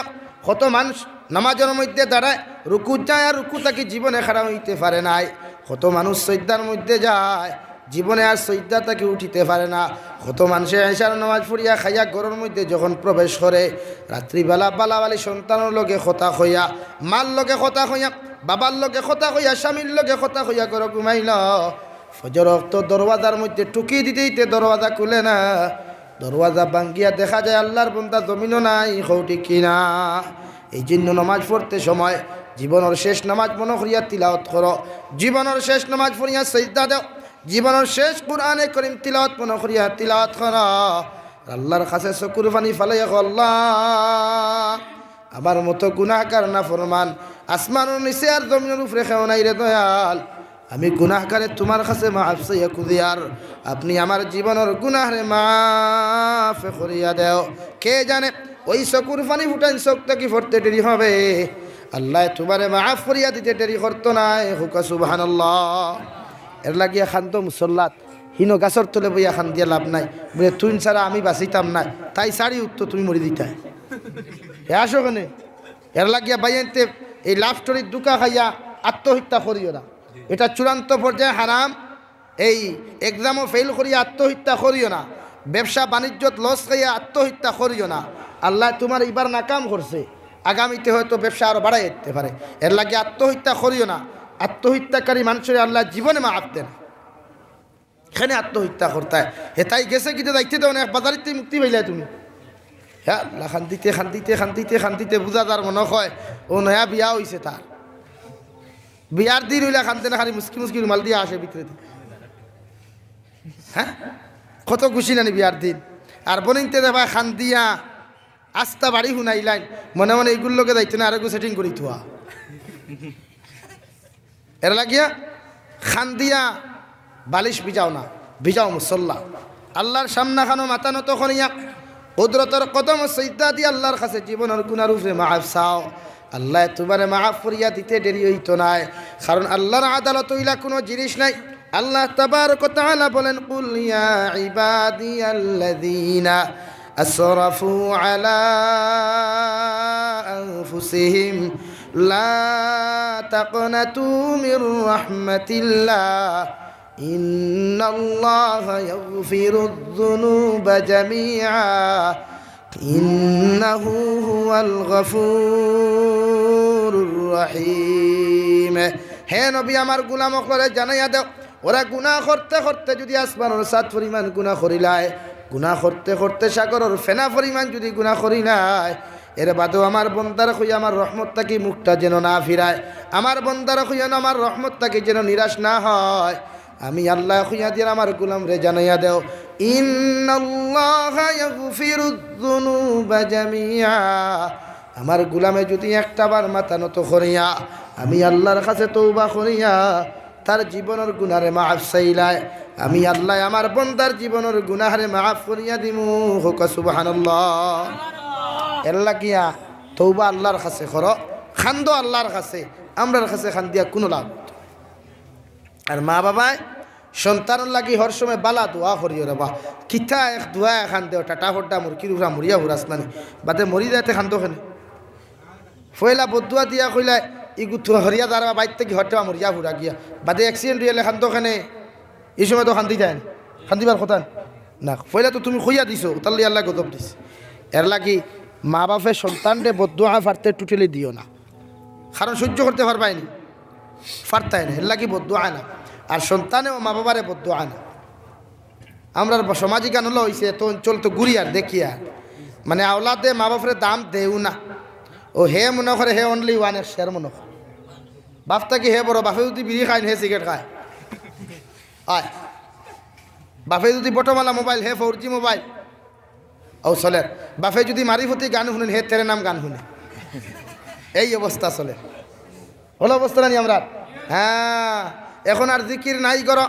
কত মানুষ নামাজর মধ্যে দাঁড়ায়, রুকুত যায়, আর রুকু থাকি জীবনে খাড়া অইতে পারে নায়। কত মানুষ সইজদার মধ্যে যায়, জীবনে আর সইজদা থাকি উঠিতে পারে না। কত মানষে এশার নামাজ ফড়িয়া খাইয়া ঘরর মধ্যে যখন প্রবেশ করে, রাত্রিবেলা বালা বালি সন্তানর লগে কথা কইয়া, মার লগে কথা কইয়া, বাবার লগে কথা কইয়া, স্বামীর লগে কথা কইয়া ঘরো ঘুমাইলো। ফজর অক্ত দরওয়াজার মধ্যে টুকি দিতে দিতে দরওয়াজা খুলে না। দরওয়াজা ভাঙ্গিয়া দেখা যায় আল্লার বন্দা জমিনো নাই, কও ঠিক কি না? এই জন্য নামাজ ফড়তে সময় জীবনর শেষ নামাজ মনো করিয়া তিলাওত করো, জীবনর শেষ নামাজ ফড়িয়া সইজদা দেও, জীবনর শেষ কুরআনে করিম তিলাওত মনো করিয়া তিলাওত করো। আর আল্লার কাছে চকুর পানি ফালাইয়া কও, আল্লা, আমার মতো গুনাহগার নাফরমান আসমানর নিচে আর জমিনর উপরে কেউ নাই রে দয়াল। আমি গুনাহগারে তুমার কাছে মাফ চাইয়া খুজিয়ার, আপনি আমার জীবনর গুনাহরে মাফ করিয়া দেও। কে জানে, ওই চকুর পানি ফুটাইন চোখ থাকি ফড়তে দেরি হবে, আল্লায় তুমারে মাফ করিয়া দিতে দেরি করতো নায়। কউক্কা সুবহানাল্লাহ। এরলাগিয়া কান্দো মুসল্লাত, হিনো গাছর তলে বইয়া কান্দিয়া লাভ নাই। বুলে, "তুইন ছাড়া আমি বাঁচিতাম নায়।" তাই ছাড়ি উঠতো, তুমি মরি দিতায়। হে আসো কেনে? এরলাগিয়া ভাইয়াইন্তে এই লাভ স্টোরির ধুকা খাইয়া আত্মহত্যা করিও না। এটা চূড়ান্ত পর্যায়ে হারাম। এই এক্সামো ফেইল করিয়া আত্মহত্যা করিও না। ব্যবসা বাণিজ্যত লস খাইয়া আত্মহত্যা করিও না। আল্লায় তুমার ইবার নাকাম করছে, আগামীতে হয়তো ব্যবসা আরো বাড়াইয়া দিতে পারে। এরলাগি আত্মহত্যা করিও না। আত্মহত্যাকারী মানষরে আল্লায় জীবনে মাফ দেয় না। কেনে আত্মহত্যা করতায়? হেতাই গেছে কিতা, যাইতে দেও না, এক বাজারিত্তে মুক্তি পাইলায় তুমি। হে আল্লা, কান্দিতে কান্দিতে কান্দিতে কান্দিতে বুঝা যার মনো কয় অউ নয়া বিয়া অইছে তার। বিয়ার দিন অইলে কান্দে না, খালি মুচকি মুচকি রুমাল দিয়া আসে ভিতরেদি। হে, কত খুশি নানি বিয়ার দিন। আর বইনাইন্তে দেখবায় কান্দিয়া আস্তা বাড়ি হুনাইলাইন, মনে মনে ইগুর লগে যাইতো না, আরোগু সেটিং করি থুয়া। এরলাগিয়া কান্দিয়া বালিশ ভিজাও না, ভিজাও মুসল্লা। আল্লার সামনাখানো মাথা নত করিয়া কুদরতর কদমো সইজদা দিয়া আল্লার কাছে জীবনর গুনার উপরে মাফ চাও। আল্লায় তুমারে মাফ করিয়া দিতে দেরি অইতো নায়, কারণ আল্লার আদালতো ইলা কুনু জিনিস নাই। আল্লা তাবারক ওয়া তাআলা বলেন, "কুল ইয়া ইবাদিয়াল্লাযীনা আসরাফু আলা আনফুসিহিম লা তাকনাতু মির রাহমাতিল্লাহ, ইন্নাল্লাহা ইয়াগফিরুয যুনুবা জামিআ, ইন্নাহু হুয়াল গফুরুর রহিম।" হে নবী, আমার গুলাম অকলরে জানাইয়া দেও, ওরা গুনা করতে করতে যুদি আসমানর ছাদ পরিমাণ গুনা করিলায়, গুনা করতে করতে সাগরর ফেনা পরিমাণ যুদি গুনা করিলায়, এর বাদেও আমার বন্দারে কইয়া আমার রহমত থাকি মুখটা যেন না ফিরায়, আমার বন্দারে কইয়া আমার রহমত থাকি যেন নিরাশ না হয়। আমি আল্লায় কইয়া দিয়ার আমার গুলামরে জানাইয়া দেও, ইন্নাল্লাহা ইয়াগফিরুয যুনুবা জামিআ। আমার গুলামে যুদি একটা বার মাথা নত করিয়া আমি আল্লার কাছে তওবা করিয়া তার জীবনর গুনারে মাফ চাইলায়, আমি আল্লায় আমার বন্দার জীবনর গুনারে মাফ করিয়া দিমু। কউক্কা সুবহানাল্লাহ। এরলাগিয়া তওবা আল্লার কাছে করো, কান্দো আল্লার কাছে, আমরার কাছে কান্দিয়া কুনু লাভ নাই। আর মা বাবায় সন্তানর লাগি হর সময় বালা দোয়া করিও রেবা। কিতা এক দোয়া এখান দেও, টাটা ফড্ডা মুরকির উফরা মরিয়া ফুরাস নানি, বাদে মরি যাইতে কান্দো কেনে? পয়লা বদদোয়া দিয়া কইলা, "ইগু থুড়া হরিয়া যার বা বাইর থাকি হটে বা মরিয়া ফুরা গিয়া।" বাদে accident অইয়া লেখান তো কেনে, ই সময় তো কান্দিতায় না, কান্দিবার কথা না। পয়লা তো তুমি কইয়া দিছো, তার লাগি আল্লায় গজব দিছে। এর লাগি মা বাপে সন্তানরে বদদোয়া পারতে totally দিও না, কারণ সহ্য করতে পারবায় নি, পারতায় না। এর লাগি বদদোয়া না, আর সন্তানেও মা বাবারে বদদোয়া না। আমরার ব-, সমাজ ইখান অলা অইছে, এত অঞ্চল তো ঘুরি আর দেখি আর, মানে, আওলাদে মা বাপরে দাম দেও না। ও হে মনো করে হে only one, এর শের মনো করে। বাপ থাকি হে বড়, বাপে যুদি বিড়ি খাইন, হে সিগারেট খায়। আয়, বাপে যুদি বটমআলা মোবাইল, হে four G মোবাইল। ও চলের। বাপে যুদি মারিফতি গান হুনেন, হে তেরে নাম গান হুনে। এই অবস্থা চলের। অলা অবস্থা নানি আমরার? হ্যাঁ, এখন আর জিকির নাই ঘরো,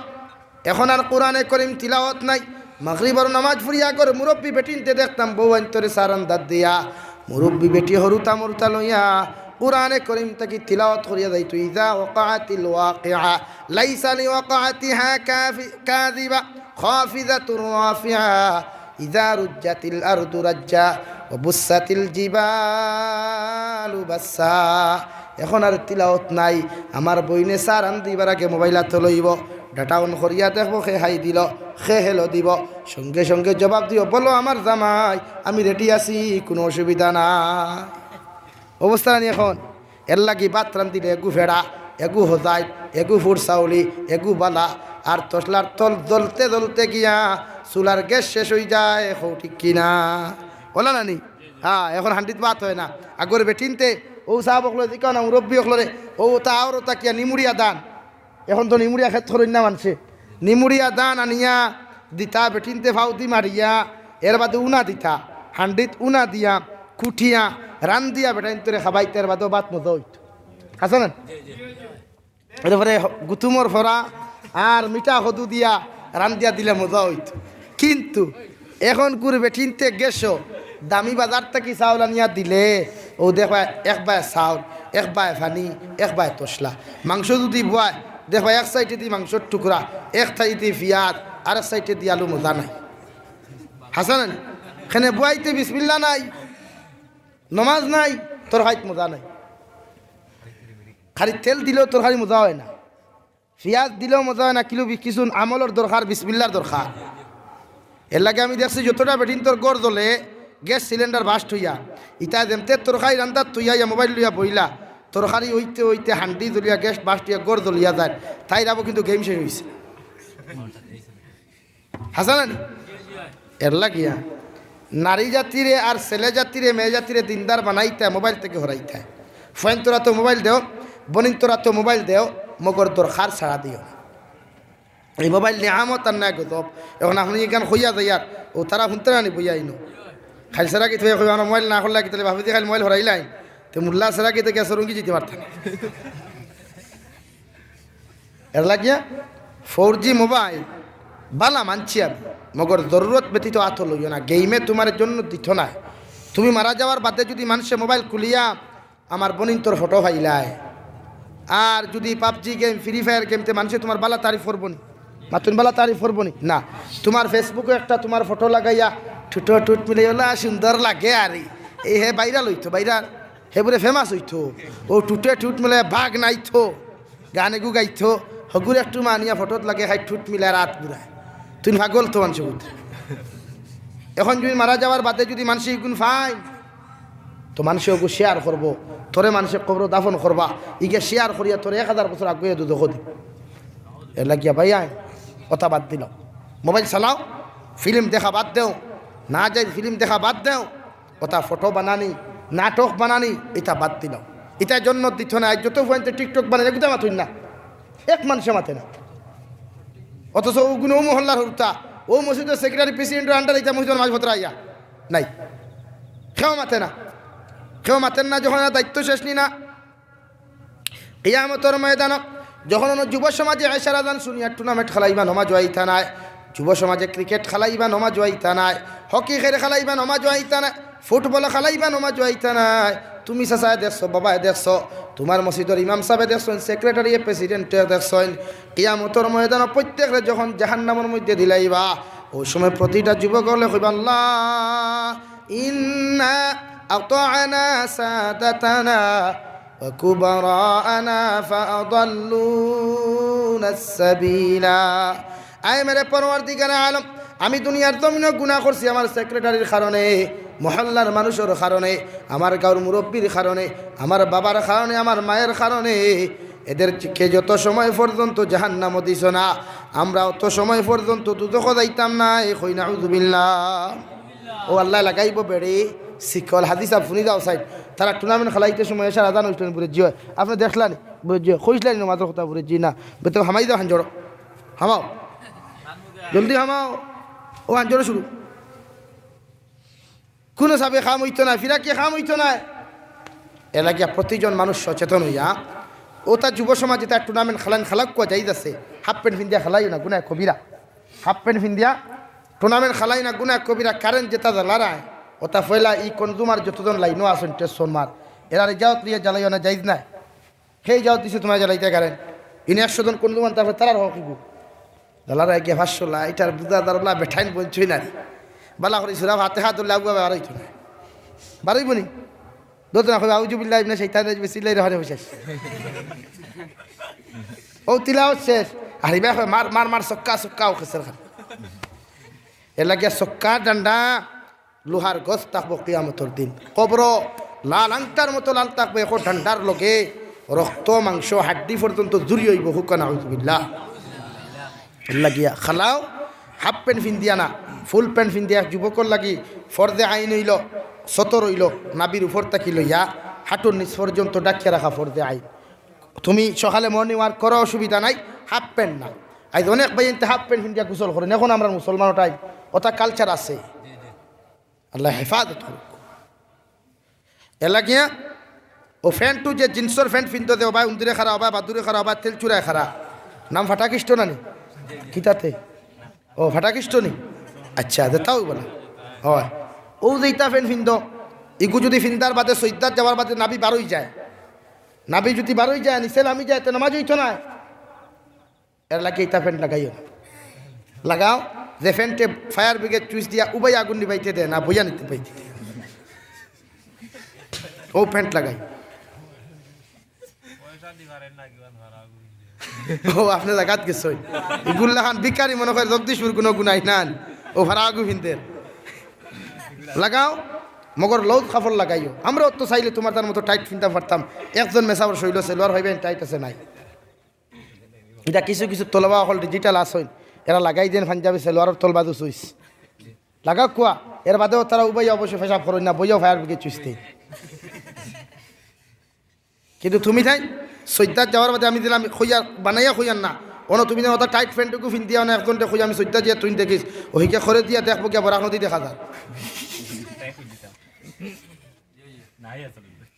এখন আর কোরআনে করিম তিলাওয়াত নাই। মাগরিবর নামাজ পড়িয়া ঘরো মুরব্বি বেটিন্তে দেখতাম, বউ আইন্তরে চা রান্দাত দিয়া, মুরব্বি বেটি হুরুতা মুরুতা লইয়া কোরআনে করিম থাকি তিলাওয়াত করিয়া যাইতো। ইযা ওয়াকাতিল ওয়াকিআ, লাইসা লিওয়াকাতিহা কাফি-, কাযিবা, খাফিদাতুর রাফিআ, ইযা রুজ্জাতিল আরদু রাজ্জা, ওয়া বুসসাতিল জিবালু বাসসা। এখন আর তিলাওয়াত নাই। আমার বইনে চা রান্দিবার আগে মোবাইল আতো লইবো, data on করিয়া দেখবো কে হাই দিলো, কে hello দিবো, সঙ্গে সঙ্গে জবাব দিবো, "বলো আমার জামাই, আমি ready আছি, কুনু অসুবিধা নাই।" অবস্থা নানি এখন? এর লাগি ভাত রান্দিলে এগু ফেড়া, এগু হজাইত, এগু ফুরসাউলি, এগু বালা, আর তসলার তল জ্বলতে জ্বলতে গিয়া চুলার গ্যাস শেষ অইযায়, কও ঠিক কি না? অলা নানি? হ্যাঁ, এখন হান্ডিত ভাত অয় না। আগর বেটিন্তে, অউ সাব অকলরে জিকাও না, মুরব্বি অকলরে, অউ তা আওরো তাকিয়া নিমুড়িয়া দান। এখন তো নিমুড়িয়া খেত করইন না মানষে। নিমুড়িয়া দান আনিয়া দিতা, বেটিন্তে ফাউদি মারিয়া, এর বাদে উনা দিতা, হান্ডিত উনা দিয়া, কুটিয়া, রান্দিয়া বেটাইন্তরে খাবাইতা, এর বাদেও ভাত মজা অইতো। আছে না? এরপরে হ-, গুতুমর ফরা আর মিঠা কদু দিয়া রান্দিয়া দিলে মজা অইতো। কিন্তু এখন কুর বেটিন্তে গেছো, দামি বাজার থাকি চাউল আনিয়া দিলে, অউ দেখবায় এক বায় চাউল, এক বায় পানি, এক বায় তসলা। মাংস যুদি বওয়ায়, দেখবায় এক সাইডেদি মাংসর টুকরা, এক সাইডেদি পিয়াজ, আর এক সাইডেদি আলু, মজা নাই। হাছা নানি? কেনে বওয়াইতে বিসমিল্লা নাই, নমাজ নাই, তরকারিত মজা নাই। খালি তেল দিলেও তরকারি মজা অয় না। পিয়াজ দিলেও মজা অয় না, কিলু বি-, কিছু আমলর দরকার, বিসমিল্লার দরকার। এর লাগি আমি দেখছি যতটা বেটিন্তর ঘর জ্বলে, গ্যাস সিলিন্ডার বাস্ট অইয়া, ইতা যেমতে তরকারি রান্দাত থইয়া ইয়া মোবাইল লইয়া বইলা, তরকারি অইতে অইতে হান্ডি জ্বলিয়া, গ্যাস বাস্ট অইয়া, ঘর জ্বলিয়া যায়, তাইর আবো কিন্তু game শেষ অইছে। হাছা নানি? এর লাগিয়া নারী জাতিরে আর ছেলে জাতিরে, মেয়ে জাতিরে দিনদার বানাইতা, মোবাইল থাকি হরাইতা। ফুয়াইন্তর আতো মোবাইল দেও, বইনতর আতো মোবাইল দেও, মগর দরকার ছাড়া দিও না। এই মোবাইল নিয়ামত আর নায় গজব। এখন আপনে ইখান কইয়া যাইয়ার, অউ তারা হুনতা নানি বইয়া ইনো। খাইল সারা কিতা কইবা, আমরা মোবাইল না করলে কিতা, ভাবি দি খাইল মোবাইল হরাইলাইন, তে মোল্লা সারা কিতা গেছে রঙ্গি জিতে পারতা না। এর লাগিয়া four G মোবাইল বালা মানছি আমি, মগর জরুরত ব্যতীত আতো লইও না। গেইমে তুমার জন্য দিত নায়। তুমি মারা যাওয়ার বাদে যুদি মানষে মোবাইল খুলিয়া আমার বইনতর ফটো পাইলায়, আর যুদি PUBG game, Free Fire game, তে মানষে তুমার বালা তারিফ করবো নি? মাতুন, বালা তারিফ করবো নি? না। তুমার Facebook-ও একটা তুমার ফটো লাগাইয়া ঠুটো ঠুট মিলাইয়া, "অলা সুন্দর লাগে আরে।" এই হে viral অইতো, viral। হে বুলে famous অইতো। অউ ঠুটে ঠুট মিলাইয়া বাঘ নাইতো। গান এগু গাইতো, হগুর একটু মানিয়া ফটোত লাগে, খাই ঠুট মিলায় রাত বুড়ায়। তুই পাগল তো মানষে বুঝ। এখন যুদি মারা যাওয়ার বাদে যুদি মানষে ইগুন পাইন, তো মানষে ওগু share করবো, তোরে মানষে কবরো দাফন করবা, ইগে share করিয়া তোরে এক হাজার বছর আগুয়ে দুজখো দিবো। এর লাগিয়া ভাই আয়, কথা বাদ দিলাও, মোবাইল চালাও, ফিল্ম দেখা বাদ দেও, না যায় ফিল্ম দেখা বাদ দেও, অতা ফটো বানানি, নাটক বানানি, ইতা বাদ দিলাও। ইতা জন্নত দিত না। আইজ যত ফুয়াইন্তে TikTok বানাইন, এগুতা মাতইন না, এক মানষে মাতে না। অথচ অগুন অউ মহল্লার হুরুতা, অউ মসজিদর secretary, president-অর under-এ ইতা মসজিদর মাঝে ভতরা আইয়া নাই। কেউ মাতে না, কেউ মাতের না, যখন এরা দায়িত্ব শেষ নি না। কিয়ামতর ময়দানো যখন অনো যুব সমাজে এশার আজান শুনিয়া tournament খেলাইবা, নমাজো আইতা নায়। যুব সমাজে cricket খেলাইবা, নমাজো আইতা নায়। Hockey খের খেলাইবা, নমাজো আইতা নায়। Football খেলাইবা, নমাজো আইতা নায়। তুমি চাচায় দেখছো, বাবায় দেখছো, তুমার মসজিদর ইমাম সাবে দেখছইন, secretary-এ, president-এ দেখছইন। কিয়ামতর ময়দানো প্রত্যেকরে যখন জাহান্নামর মধ্যে দিলাইবা, অউ সময় প্রতিটা যুবক অকলে কইবা, "আল্লাহ, ইন্না أطعنا سادتنا وكبراءنا فأضلونا السبيلا। আয় মেরে পরওয়ারদিগারে আলম, আমি দুনিয়ার জমিনো গুনাহ করছি আমার সেক্রেটারির কারণে, মহল্লার মানুষর কারণে, আমার গাঁওর মুরব্বির কারণে, আমার বাবার কারণে, আমার মায়ের কারণে। এদেরকে যত সময় পর্যন্ত জাহান্নামো দিছো না, আমরা অত সময় পর্যন্ত দুজখো যাইতাম নায়। কই নাউজুবিল্লাহ। ও আল্লায় লাগাইবো বেড়ি, শিকল। হাজি সাব, হুনি যাও সাইড। তারা টুর্নামেন্ট খেলাইতে সময় এশার আজান অইছিল নি বুড়িজ্জি অয়? আপনে দেখলা নি? বুড়িজ্জি অয়। কইছলা নি নমাজর কথা বুড়িজ্জি না? বেতো হামাই যাও হাঞ্জরো। হামাও। জলদি হামাও। ও হাঞ্জরো শুরু। কুনু সাবে কাম অইতো নায়, ফিরাকিয়ে কাম অইতো নায়। এরলাগিয়া প্রতিজন মানুষ সচেতন অইয়া, অতা যুব সমাজ ইতা টুর্নামেন্ট খেলাইন, খেলাউক্কা জায়েজ আছে, হাফ প্যান্ট ফিন্দিয়া খেলাইও না, গুনায় কবিরা। হাফ প্যান্ট ফিন্দিয়া টুর্নামেন্ট খেলাইও না, গুনায় কবিরা। কারেন্ট যেতা জ্বালারায়, অতা পয়লা ই কনজুমার যতজন লাইনো আছইন, ট্রান্সফরমার, এরার ইজাজত লইয়া জ্বালাইও না, জায়েজ নায়। হে ইজাজত দিছে তুমারে জ্বালাইতে কারেন্ট। ইনো একশো জন কনজুমার, তারপরে তারার হক ইগু। জ্বালারায় গিয়া পাঁচশো লাইট আর বুঝা দারলা বেটাইন বলছই না রে। বালা করি সুরা ফাতেহা ধরলে আগুয়া বার অইতো না। বার অইবো নি? দোত না কইবা, "আউযু বিল্লাহি মিনাশ শাইতানির রাজিম, বিসমিল্লাহির রহমানির রহিম।" শেষ। ও তিলাওয়াত শেষ। আর ইবা কয়, "মার, মার, মার, ছক্কা, ছক্কা", ও খেসের খান। এরলাগিয়া ছক্কা ডান্ডা লোহার গজ থাকবো কিয়ামতর দিন। কবরো লাল আংটার মতো লাল থাকবো, এখন ডান্ডার লগে রক্ত, মাংস, হাড্ডি পর্যন্ত জুড়ি অইবো। কউক্কা নাউজুবিল্লাহ। এরলাগিয়া খেলাও, হাফ প্যান্ট ফিন্দিয়া না, ফুল প্যান্ট ফিন্দিয়া। এক যুবকর লাগি ফরজে আইন অইলো, সতর অইলো, নাভির উপর থাকি লইয়া হাঁটুর নিচ পর্যন্ত ঢাকিয়া রাখা ফরজে আইন। তুমি সকালে মর্নিং ওয়াক করো, অসুবিধা নাই, হাফ প্যান্ট না। আইজ অনেক ভাইয়াইন্তে হাফ প্যান্ট ফিন্দিয়া গোসল করইন, এখন আমরার মুসলমানর টাইম, অতা কালচার আছে। আল্লায় হেফাজত করউক। এরলাগিয়া অউ প্যান্টও যে জিন্সর প্যান্ট ফিন্দো দে, অবায় উন্দুরে খাড়া, অবায় বাদুরে খাড়া, অবায় তেলচুরায় খাড়া, নাম ফাটাকিষ্ট না নি? কিতাতে? ও ফাটাকিষ্ট নি? আচ্ছা, যেতাউ বলা। অয়। অউ যে ইতা প্যান্ট ফিন্দো, ইগু যুদি ফিন্দার বাদে সইজদাত যাওয়ার বাদে নাভি বার অইযায়, নাভি যুদি বার অইযায়, নিচে লামি যায়, তে নমাজ অইতো নায়। এরলাগি ইতা প্যান্ট লাগাইও না। লাগাও, যে প্যান্টে ফায়ার ব্রিগেড সুইচ দিয়া উবাইয়া আগুন নিবাইতে দেয় না, বইয়া নিতে পাইতে দেয়। অউ প্যান্ট লাগাই। ও, আপনে জাগাত গেছইন। ইগুর লাখান ভিখারি মনে কয় জগদীশপুর কুনু গুনাই নান। অউ ফাড়া আগু ফিন্দের। লাগাও, মগর লউজ কাপড় লাগাইও। আমরাও তো চাইলে তুমার তার মতো টাইট ফিনতাম পারতাম। একজন মেসাবর শইল সেলোয়ার পাইবা নি, টাইট আছে নাই? ইটা কিছু কিছু তলবা অকল ডিজিটাল আছইন, এরা লাগাই দেইন পাঞ্জাবি সেলোয়ারর তলবাজু সুইচ। লাগাউক্কা, এর বাদেও তারা উবাইয়া অবশ্য পেশাব করইন না, বইয়াও ফায়ার ব্রিগেড সুইচ দেইন। কিন্তু তুমি তাইন সইজদাত যাওয়ার বাদে আমি দিলাম কইয়া, বানাইয়া কইয়ার না, অনো তুমি যেন অতা টাইট প্যান্টগু ফিন্দিয়া অনো একজনরে কইয়া আমি সইজদাত যাইয়া তুইন দেখিস, অউ হিকে করে দিয়া দেখবো গিয়া বরাক নদী দেখা যার।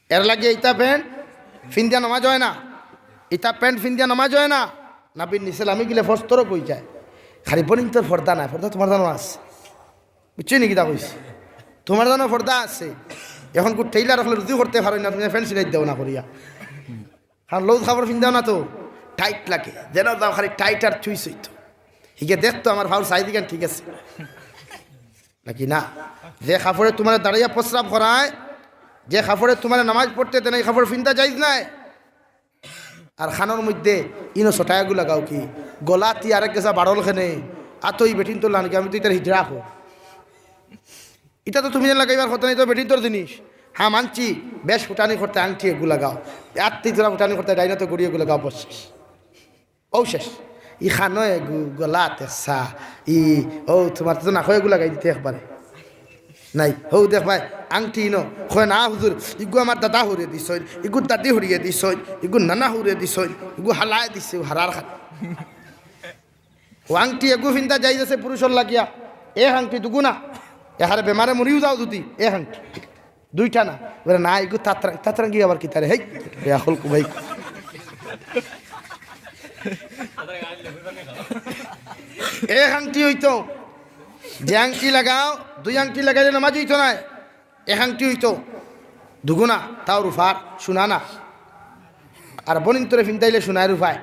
এরলাগি ইতা প্যান্ট ফিন্দিয়া নমাজ অয় না, ইতা প্যান্ট ফিন্দিয়া নমাজ অয় না। নাভির নিচে লামি গেলে ফস্তরক অইযায়। খালি বনিন্তর পর্দা নাই, পর্দা তুমার জানো আছে, বুঝছো নি কিতা কইছি? তুমার জানো পর্দা আছে। এখন কু টেইলার অকলে রুজি করতে পারইন না, তুমি প্যান্ট সিলাই দেও না করিয়া, কারণ লউজ কাপড় ফিন্দাও না তো, টাইট লাগে, যেন যাও খালি টাইট আর সুইচ অইতো। হিগে দেখতো আমার ফাউর সাইজ ইখান ঠিক আছে। নাকি না? যে কাপড়ে তুমারে দাঁড়াইয়া প্রস্রাব করায়, যে কাপড়ে তুমারে নামাজ পড়তে দেয় না, ই কাপড় ফিন্দা জায়েজ নায়। আর কানর মধ্যে ইনো ছটায়াগু লাগাও কি? গলাত ই আরেক গেছা বাড়ল কেনে? আতো ই বেটিন্তর লাখান কি, আমি তো ইতার হিজড়া অকো। ইতা তো তুমি লাগাইবার কথা নায়, ইতা তো বেটিন্তর জিনিস। হ্যাঁ মানছি, বেশ ফুটানি করতে আংটি এগু লাগাও, আত্তি তোরা ফুটানি করতে ডাইনাতো ঘড়ি এগু লাগাও, বস শেষ। অউ শেষ। ই কানো এগু, গলাত একছা, ই, অউ তুমার তো নাকো এগু লাগাই দিতে একবারে। নাই, হউ দেখবায়, আংটি ইনো, কয় না হুজুর, ইগু আমার দাদা হউরে দিছইন, ইগু দাদি হউরে দিছইন, ইগু নানা হউরে দিছইন, ইগু হালায় দিছে, হারার খান। অউ আংটি এগু ফিন্দা জায়েজ আছে পুরুষর লাগিয়া, এক আংটি দুগু না, এহারে বেমারে মরিও যাও যুদি, এক আংটি। দুইটা না। বলে, "না, ইগু তাতরাং-, তাতরাঙ্গি আবার কিতা রে? হেই, বেআক্কল কুবাই।" এক আংটি অইতো, যে আংটি লাগাও, দুই আংটি লাগাইলে নামাজ অইতো নায়। এক আংটি অইতো, দুগুনা, তাও রুফার, সোনা না। আর বনিন্তরে ফিন্দাইলে সোনায় রুফায়,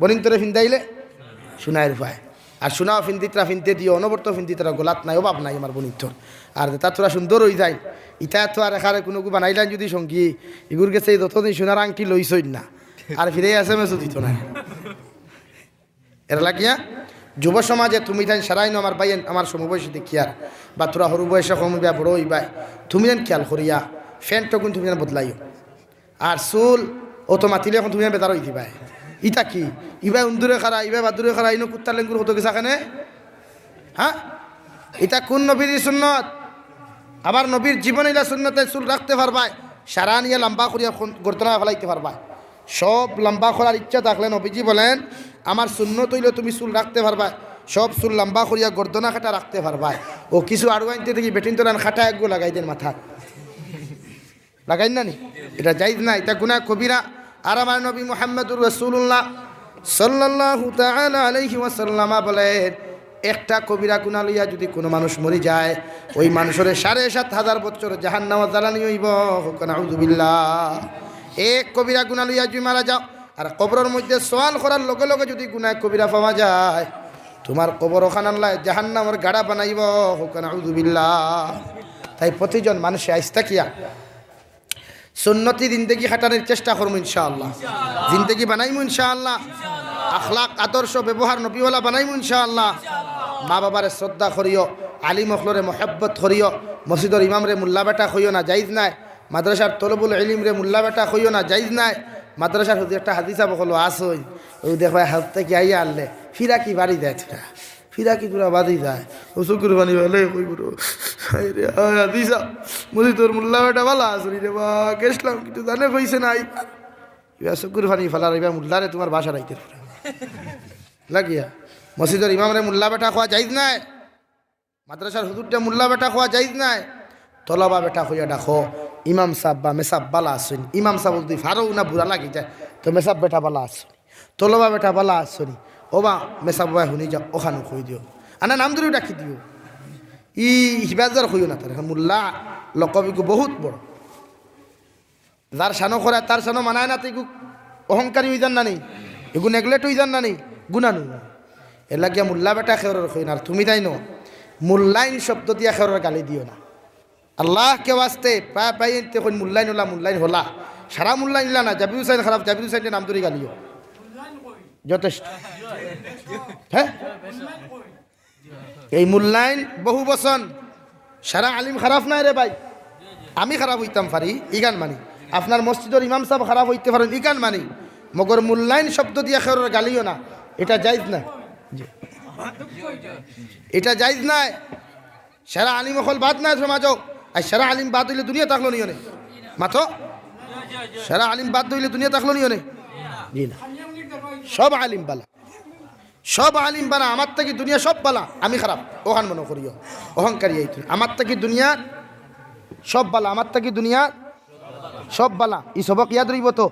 বনিন্তরে ফিন্দাইলে সোনায় রুফায়। আর সোনাও ফিন্দিতরা ফিনতে দিও, অনবরত ফিন্দিতরা, গলাত নাই, অভাব নাই আমার বইনতর। আর যেতা থুড়া সুন্দর অইযাইন, ইতা তো আর এখারে কুনুগু বানাইলাইন যুদি সঙ্গী, ইগুর গেছে যতদিন সোনার আংটি লইছইন না, আর ফিরে এসএমএসও দিত না। এর লাগিয়া যুব সমাজে তুমিতাইন সারাইন আমার ভাইয়াইন, আমার সমবয়সী দেখিয়ার, বা থুড়া হুরু বয়সে কম অইবা, বড় অইবা, তুমিতাইন খিয়াল করিয়া প্যান্ট অগুন তুমিতাইন বদলাইও। আর চুল অত মাতিলে অখন তুমিতাইন বেজার অইযিবায়। ইতা কি? ইবায় উন্দুরে খাড়া, ইবায় বাদুরে খাড়া, ইনো কুত্তার লেঙ্গুর কত গেছা কেনে? হ্যাঁ, ইতা কুন নবীর সুন্নত? আবার নবীর জীবনে ইলা সুন্নতে চুল রাখতে পারবায়, সারা নিয়া লম্বা করিয়া গর্দনা ফালাইতে পারবায়। সব লম্বা করার ইচ্ছা থাকলে নবীজি বলেন, আমার সুন্নত অইলো তুমি চুল রাখতে পারবায়, সব চুল লম্বা করিয়া গর্দনা কাটা রাখতে পারবায়। ও কিছু আড়ুয়াইন্তে থাকি বেটিন্তরান কাটা একগু লাগাই দেন মাথাত। লাগাইন না নি? ইটা জায়েজ না, ইটা গুনাহ কবিরা। আর আমার নবী মুহাম্মাদুর রাসূলুল্লাহ সাল্লাল্লাহু তাআলা আলাইহি ওয়াসাল্লাম বলেন, একটা কবিরা গুনাহ লইয়া যুদি কুনু মানুষ মরি যায়, ওই মানুষরে সাড়ে সাত হাজার বছর জাহান্নামো জ্বালানি অইবো। কউক্কা নাউযুবিল্লাহ। এক কবিরা গুনাহ লইয়া যুদি মারা যাও, আর কবরর মধ্যে সওয়াল করার লগে লগে যুদি গুনাহ কবিরা পাওয়া যায়, তুমার কবর অখান আল্লায় জাহান্নামর গাড়া বানাইবো। কউক্কা নাউযুবিল্লাহ। তাই প্রতিজন মানুষে আইজ থাকিয়া সুন্নতি জিন্দেগি খাটানির চেষ্টা করমু ইনশাআল্লাহ। জিন্দেগি বানাইমু ইনশাআল্লাহ। আখলাক, আদর্শ, ব্যবহার নবীওয়ালা বানাইমু ইনশাআল্লাহ। মা-বাবারে শ্রদ্ধা করিও, আলিম অকলরে মহব্বত করিও, মসজিদর ইমামরে মুল্লা বেটা কইও না, জায়েজ নায়। মাদ্রাসার তলবুল ইলিমরে মুল্লা বেটা কইও না, জায়েজ নায়। মাদ্রাসার হুজুর একটা হাজি সাব অকল আছইন, অউ দেখবায় হাজ থাকি আইয়া আনলে ফিরাকি বাড়ি যায় থুড়া। ফিরাকি থুড়া বাড়ি যায়। ও চকুর পানি ফালাই কইবো রে, হায় রে, হায় হাজি সাব, মসজিদর মুল্লা বেটা ভালা আছইন রে বা, গেছলাম কিন্তু জানে কইছে না আইবার। ইবা চকুর পানি ফালার, ইবা মুল্লারে তুমার বাসার আইতে লাগিয়া। মসজিদর ইমামরে মুল্লা বেটা কওয়া জায়েজ নায়, মাদ্রাসার হুজুররে মুল্লা বেটা কওয়া জায়েজ নায়। তলবা বেটা কইয়া ডাকো, ইমাম সাব বা মেসাব ভালা আছইন। ইমাম সাব যুদি ফারো না বুড়া লাগি যায়, তো মেসাব বেটা ভালা আছইন। তলবা বেটা ভালা আছইন, ও বা মেসাব বা হুনি যাও, অখানও কই দিও, আনা নাম ধরিও ডাকি দিও। ই হিবাজার কইও না তারে, মুল্লা লকব ইগু বহুত বড়। যার শানো করা, তার শানো মানায় না, তো ইগু অহংকারী অইযার না নি, ইগু নেগলেক্ট অইযার না নি, গুনাহ নু। এর লাগিয়া মুল্লা বেটা কেউরর কইন, আর তুমিতাইনও মুল্লাইন শব্দ দিয়া কেউরর গালি দিও না। আল্লাহকে ওয়াস্তে, প্রায় প্রায় ইনতে কইন মুল্লাইন অলা, মুল্লাইন হলা। সারা মুল্লাইন ইলা না, জাবির হুসাইন খারাপ, জাবির হুসাইনরে নাম ধরি গালিও। যথেষ্ট। হ্যাঁ? এই মুল্লাইন বহু বচন। সারা আলিম খারাপ নায় রে ভাই, আমি খারাপ অইতাম পারি, ইখান মানি। আপনার মসজিদর ইমাম সাব খারাপ অইতে পারইন, ইখান মানি। মগর মুল্লাইন শব্দ দিয়া কেউরর গালিও না, ইটা জায়েজ নায়। জি। ইটা জায়েজ নায়। সারা আলিম অকল বাদ নায় সমাজো। আর সারা আলিম বাদ অইলে দুনিয়া থাকলো নি অনে? মাতো। সারা আলিম বাদ অইলে দুনিয়া থাকলো নি অনে? জি না। সব আলিম ভালা। সব আলিম ভালা, আমার থাকি দুনিয়া সব ভালা, আমি খারাপ, অখান মনো করিও। অহংকারী অইতো। আমার থাকি দুনিয়া সব ভালা, আমার থাকি দুনিয়া সব ভালা। ই সবক ইয়াদ রইবো তো?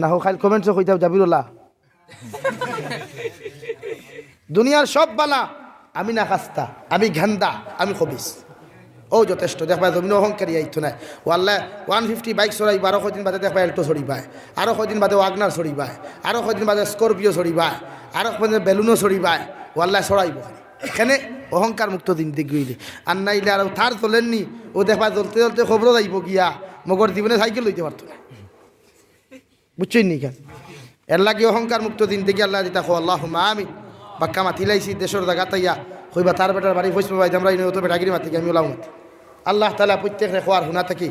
না হো, কাইল কমেন্টসো কইতাও জাবিরুল্লাহ। দুনিয়ার সব ভালা, আমি নাখাস্তা, আমি গান্দা, আমি খবিস। অউ যথেষ্ট, দেখবায় জমিনো অহংকারী আইতো নায়। ও আল্লাহ, ওয়ান ফিফটি বাইক চড়াইবা, আরো কয়দিন বাদে দেখবায় অ্যালটো চড়িবায়, আরো কয়দিন বাদে ওয়াগনার চড়িবায়, আরো কয়দিন বাদে স্করপিও চড়িবায়, আরো কয়দিন বেলুনো চড়িবায়। ও আল্লাহ চড়াইবো। কেনে? অহংকার মুক্ত জিন্দেগি অইলে। আর নাইলে আর তার চলের নি, অউ দেখবায় জ্বলতে জ্বলতে কবরো যাইবো গিয়া, মগর জীবনে সাইকেল লইতে পারতো নায়। বুঝছইন নি ইখান? এর লাগি অহংকার মুক্ত জিন্দেগি আল্লায় দিতা কও, আল্লাহুম্মা আমিন। বাক্কা মাতিলাইছি, দেশর জাগাত আইয়া কইবা, তার বেটার বাড়ি ফৈজ পাবাই, আমরা ইনো অত বেটাগিরি মাতি, আমি অলাও মাতি। আল্লাহ তাআলা প্রত্যেকরে কওয়ার হুনা থাকি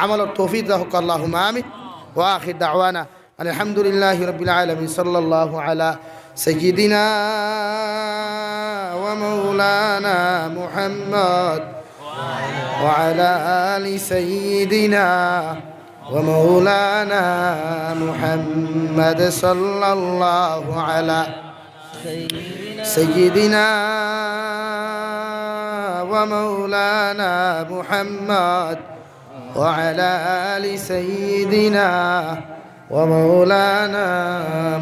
আমলর তৌফিক দাও, আল্লাহুম্মা আমিন। ওয়া আখির দাওয়ানা আলহামদুলিল্লাহি রাব্বিল আলামিন। সাল্লাল্লাহু আলা সাইয়্যিদিনা ওয়া মাওলানা মুহাম্মদ ওয়া আলা আলি সাইয়্যিদিনা ومولانا محمد صلى الله على سيدنا ومولانا محمد وعلى آل سيدنا ومولانا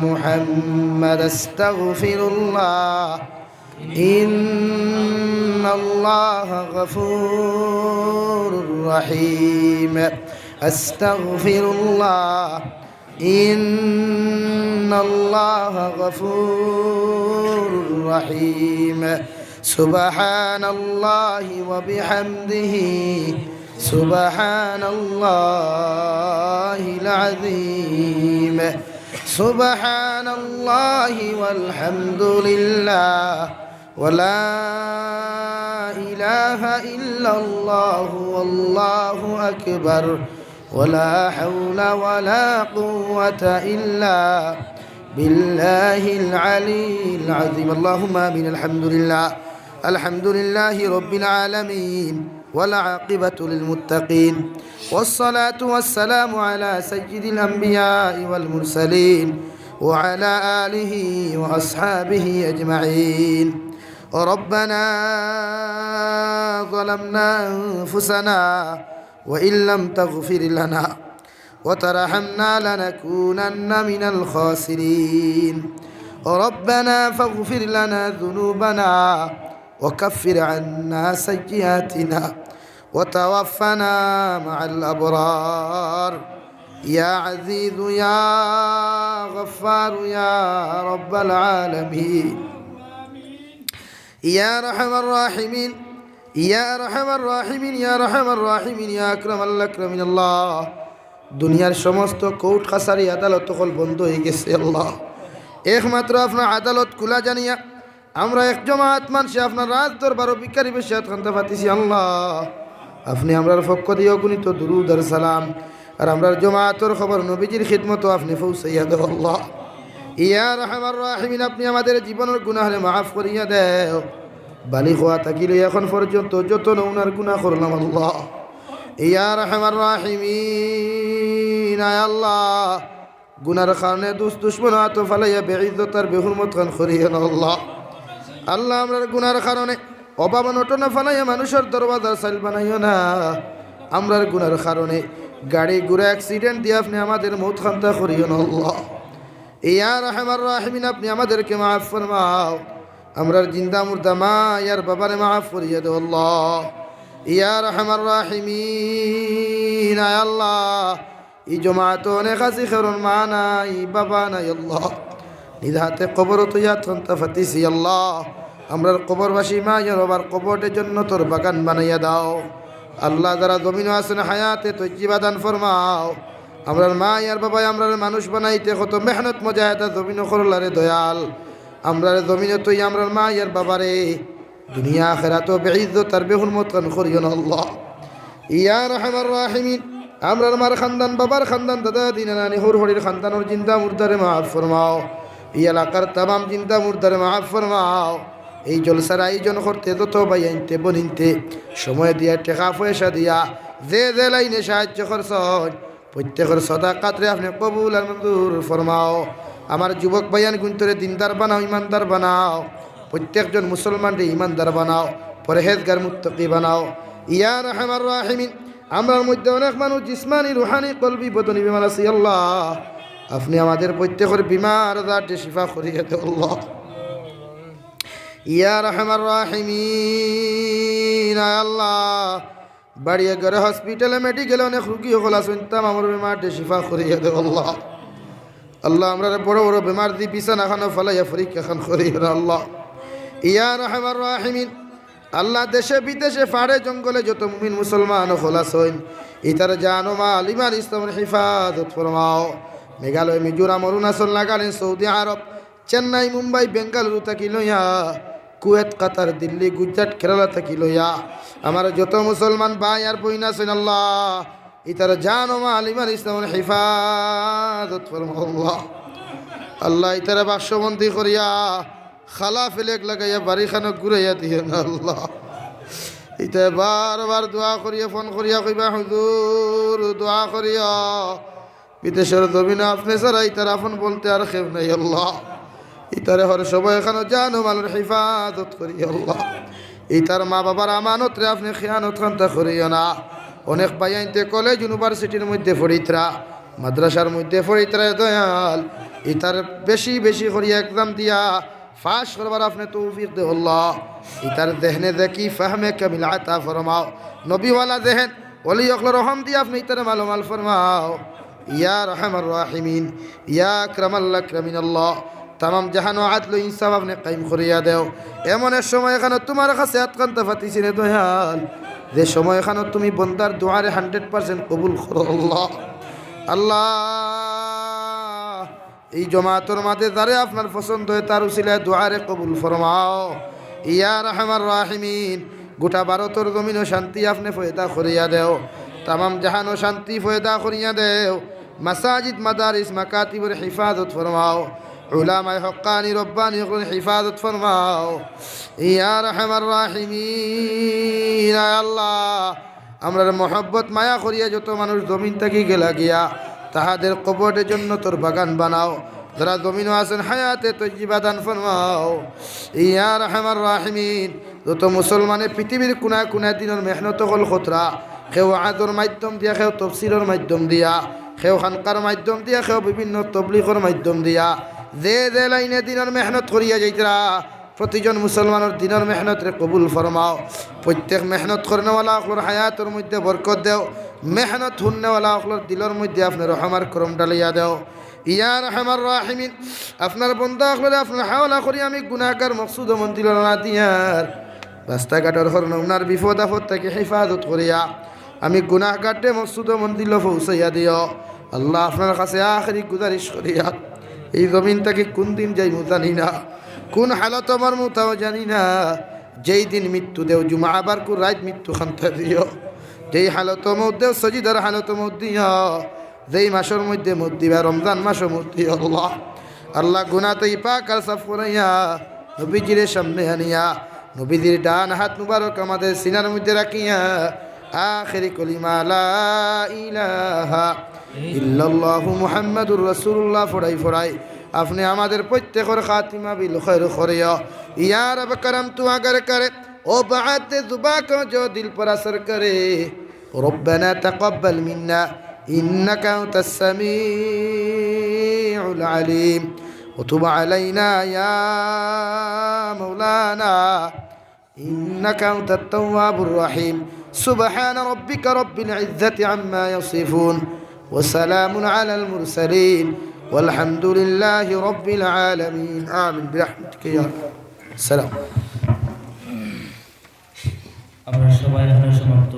محمد. أستغفر الله إن الله غفور رحيم. أستغفر الله إن الله غفور رحيم. سبحان الله وبحمده، سبحان الله العظيم، سبحان الله والحمد لله، ولا إله إلا الله والله أكبر، ولا حول ولا قوة إلا بالله العلي العظيم. اللهم آمين. الحمد لله، الحمد لله رب العالمين، والعاقبة للمتقين، والصلاة والسلام على سيد الأنبياء والمرسلين، وعلى آله وأصحابه أجمعين. ربنا ظلمنا أنفسنا وإن لم تغفر لنا وترحمنا لنكونن من الخاسرين. ربنا فاغفر لنا ذنوبنا وكفر عنا سيئاتنا وتوفنا مع الأبرار. يا عزيز يا غفار يا رب العالمين. يا أرحم الراحمين، يا أرحم الراحمين، يا أرحم الراحمين، يا أكرم الأكرمين। আল্লাহ, দুনিয়ার সমস্ত কোর্ট কাছারি আদালত অকল বন্ধ অইগেছে আল্লাহ। একমাত্র আপনার আদালত খুলা জানিয়া আমরা এক জমাত মানষে আপনার রাজ দরবারো ভিক্ষারি বেশে আতখান্তা পাতিছি আল্লাহ। আপনে আমরার পক্ষ দিয়া অগণিত দুরুদ আর সালাম আর আমরার জমাতর খবর নবীজির খিদমতো আপনে পৌঁছাইয়া দেও আল্লাহ। ইয়া আরহামার রাহিমিন, আপনে আমাদের জীবনর গুনাহরে মাফ করিয়া দেও। বালিগ অওয়া থাকি লইয়া এখন পর্যন্ত যত নমুনার গুনাহ করলাম আল্লাহ। ইয়া আরহামার রাহিমিন, আয় আল্লাহ, গুনার কারণে দুস্ত দুশমনর আতো ফালাইয়া বেইজ্জত আর বেহুরমত খান করিও না আল্লাহ। আল্লাহ, আমরার গুনার কারণে অভাব অনটনো ফালাইয়া মানুষর দরওয়াজার চাইল বানাইও না। আমরার গুনার কারণে গাড়ি ঘোড়া accident দিয়া আপনে আমাদের মউত খান্তা করিও না আল্লাহ। ইয়া আরহামার রাহিমিন, আপনে আমাদেরকে মাফ ফরমাও। আমরার জিন্দা মুর্দা মা আর বাবারে মাফ করিয়া দেও আল্লাহ। ইয়া আরহামার রাহিমিন, আয় আল্লাহ, ই জমাতো অনেক আছি, কারোর মা নাই, বাবা নাই আল্লাহ। নিজ হাতে কবরো থইয়া আতখান্তা পাতিছি আল্লাহ। আমরার কবরবাসী মা আর বাবার কবররে জন্নতর বাগান বানাইয়া দেও আল্লাহ। যারা জমিনো আছইন হায়াতে তৈয়্যিবা দান ফরমাও। আমরার মা আর বাবায় আমরারে মানুষ বানাইতে কত মেহনত মুজাহেদা জমিনো করলা রে দয়াল। আমরারে জমিনো থইয়া আমরার মা আর বাবারে দুনিয়া আখেরাতো বেইজ্জত আর বেহুরমত খান করিও না আল্লাহ। ইয়া আরহামার রাহিমিন, আমরার মার খান্দান, বাবার খান্দান, দাদা দাদি, নানা নানি, হউর হড়ির খান্দানর জিন্দা মুর্দারে মাফ ফরমাও। ই এলাকার তামাম জিন্দা মুর্দারে মাফ ফরমাও। এই জলসার আয়োজন করতে যত ভাইয়াইন্তে বইনাইন্তে সময় দিয়া, টেকা পয়সা দিয়া, যে যে লাইনে সাহায্য করছইন, প্রত্যেকর সদাকাতরে আপনে কবুল আর মঞ্জুর ফরমাও। আমার যুবক ভাইয়াইনগুইন্তরে দিনদার বানাও, ইমানদার বানাও। প্রত্যেকজন মুসলমানরে ইমানদার বানাও, পরহেজগার মুত্তাকি বানাও। ইয়া আরহামার রাহিমিন, আমরার মধ্যে অনেক মানুষ জিসমানি, রুহানি, কলবি, বদনি বেমার আছি আল্লাহ। আপনে আমাদের প্রত্যেকর বিমার আজাররে শিফা করিয়া দেও আল্লাহ। ইয়া আরহামার রাহিমিন, আয় আল্লাহ, বাড়িয়ে ঘরে, হসপিটালে, মেডিকেলে অনেক রুগী অকল আছইন, তামামর বেমাররে শিফা করিয়া দেও আল্লাহ। আল্লাহ, আমরারে বড় বড় বেমারদি বিছানা খানো ফালাইয়া পরীক্ষা খান করিও না আল্লাহ। ইয়া আরহামার রাহিমিন, আল্লাহ, দেশে বিদেশে, পাহাড়ে জঙ্গলে যত মুমিন মুসলমান অকল আছইন, ইতার জান ও মাল, ইমান ইসলামর হেফাজত ফরমাও। মেঘালয়, মিজোরাম, অরুণাচল, নাগাল্যান্ড, সৌদি আরব, চেন্নাই, মুম্বাই, বেঙ্গালুরু থাকি লইয়া, কুয়েত, কাতার, দিল্লি, গুজরাট, কেরালা থাকি লইয়া, আমার যত মুসলমান ভাই আর বইন আছইন আল্লাহ, ইতার জান ও মাল, ইমান ইসলামর হেফাজত ফরমাও আল্লাহ। আল্লাহ, ইতারে বাক্সবন্দি করিয়া খালা ফেলেক লাগাইয়া বাড়িখানো ঘুরাইয়া দিও না আল্লাহ। ইতায় বারবার দোয়া করিয়া, ফোন করিয়া কইবা, "হুজুর, দোয়া করিও।" বিদেশর জমিনো আপনে ছাড়া ইতার আপন বলতে আর কেউ নাই আল্লাহ। ইতারে হর সময় খানো জান ও মালর হেফাজত করিও আল্লাহ। ইতার মা বাবার আমানতরে আপনে খিয়ানত খান্তা করিও না। অনেক ভাইয়াইন্তে কলেজ ইউনিভার্সিটির মধ্যে পড়িত্রা, মাদ্রাসার মধ্যে পড়িত্রা, দয়াল, ইতার বেশি বেশি করিয়া এক্সাম দিয়া পাশ করবার আপনে তৌফিক দেও আল্লাহ। ইতার জেহনে জেকি, ফাহমে কামিল আতা ফরমাও। নবীওয়ালা জেহেন, ওলি অকলর রহম দিয়া আপনে ইতারে মালামাল ফরমাও। ইয়া আরহামার রাহিমিন, ইয়া আকরামাল আকরামিন আল্লাহ, তামাম জাহানো আদল ইনসাফ আপনে কায়েম করিয়া দেও। এমন এক সময় এখানো তুমার কাছে আতখান্তা পাতিছি রে দয়াল, যে সময় এখানো তুমি বন্দার দোয়ারে হান্ড্রেড পার্সেন্ট কবুল করো আল্লাহ। আল্লাহ, এই জমাতর মাঝে যারে আপনার পছন্দ অয়, তার উসিলায় দোয়ারে কবুল ফরমাও। ইয়া আরহামার রাহিমিন, গোটা ভারতর জমিনো শান্তি আপনে পয়দা করিয়া দেও, তামাম জাহানো শান্তি পয়দা করিয়া দেও। মাসাজিদ, মাদারিস, মাকাতিবর হিফাজত ফরমাও। উলামায়ে হক্কানি, রব্বানি অকলর হিফাজত ফরমাও। ইয়া আরহামার রাহিমিন, আয় আল্লাহ, আমরার মহব্বত মায়া করিয়া যত মানুষ জমিন থাকি গেলা গিয়া, তাহাদের কবরে জন্নতর বাগান বানাও। যারা জমিনো আছেন, হায়াতে তৈয়বা দান ফরমাও। ইয়া আরহামার রাহিমিন, যত মুসলমানে পৃথিবীর কুনায় কুনায় দিনর মেহনত অকল করতরা, কেউ ওয়াজর মাধ্যম দিয়া, কেউ তফসিরর মাধ্যম দিয়া, কেউ খানকার মাধ্যম দিয়া, কেউ বিভিন্ন তবলিগর মাধ্যম দিয়া, যে যে লাইনে দিনর মেহনত করিয়া যাইতরা, প্রতিজন মুসলমানর দিনর মেহনতরে কবুল ফরমাও। প্রত্যেক মেহনত করনেওয়ালা অকলর হায়াতর মধ্যে বরকত দেও, মেহনত হুননেওয়ালা অকলর দিলর মধ্যে আপনার রহমার করম ডালিয়া দেও। ইয়া আরহামার রাহিমিন, আপনার বন্দা অকলরে আপনার হাওলা করি আমি গুনাহগার মকসুদ ও মঞ্জিল না দিয়ার রাস্তাঘাটর হর নমুনার বিপদ আপদ থাকি হেফাজত করিয়া আমি গুনাহগাররে মকসুদ ও মঞ্জিল পৌঁছাইয়া দিও। আল্লাহ, আপনার কাছে আখেরি গুজারিশ করিয়া, এই জমিন থাকি কোন দিন যাইমু জানি না, কোন হালত মরমু তাও জানি না। যেই দিন মৃত্যু দেও, জুমা আবার কোন রাইত মৃত্যু খান্তা দিও। যেই হালত মউত দেও, সজিদার হালত মউত দিও। যেই মাসর মধ্যে মউত দিবা, রমজান মাসো মউত দিও আল্লাহ। আল্লাহ, গুনা থাকি পাক আর সাফ করাইয়া নবীজিরে সামনে আনিয়া, নবীজির ডান হাত মুবারক আমাদের সিনার মধ্যে রাখিয়া, আখেরি কলিমা লা ইলাহা ইল্লাল্লাহু মুহাম্মাদুর রাসূলুল্লাহ ফড়াই ফড়াই আপনে আমাদের প্রত্যেকর খাতিমা বিল খৈর করিও। ইয়া রব করম তু আগার করে, ও বাতে জুবা কো জো দিল পর আসর করে। ربنا تقبل منا إنك أنت السميع العليم وتب علينا يا مولانا إنك أنت التواب الرحيم. سبحان ربك رب العزة عما يصفون وسلام على المرسلين والحمد لله رب العالمين. آمين برحمتك يا الله. السلام. আমরা সবাই এখানে সমাপ্ত।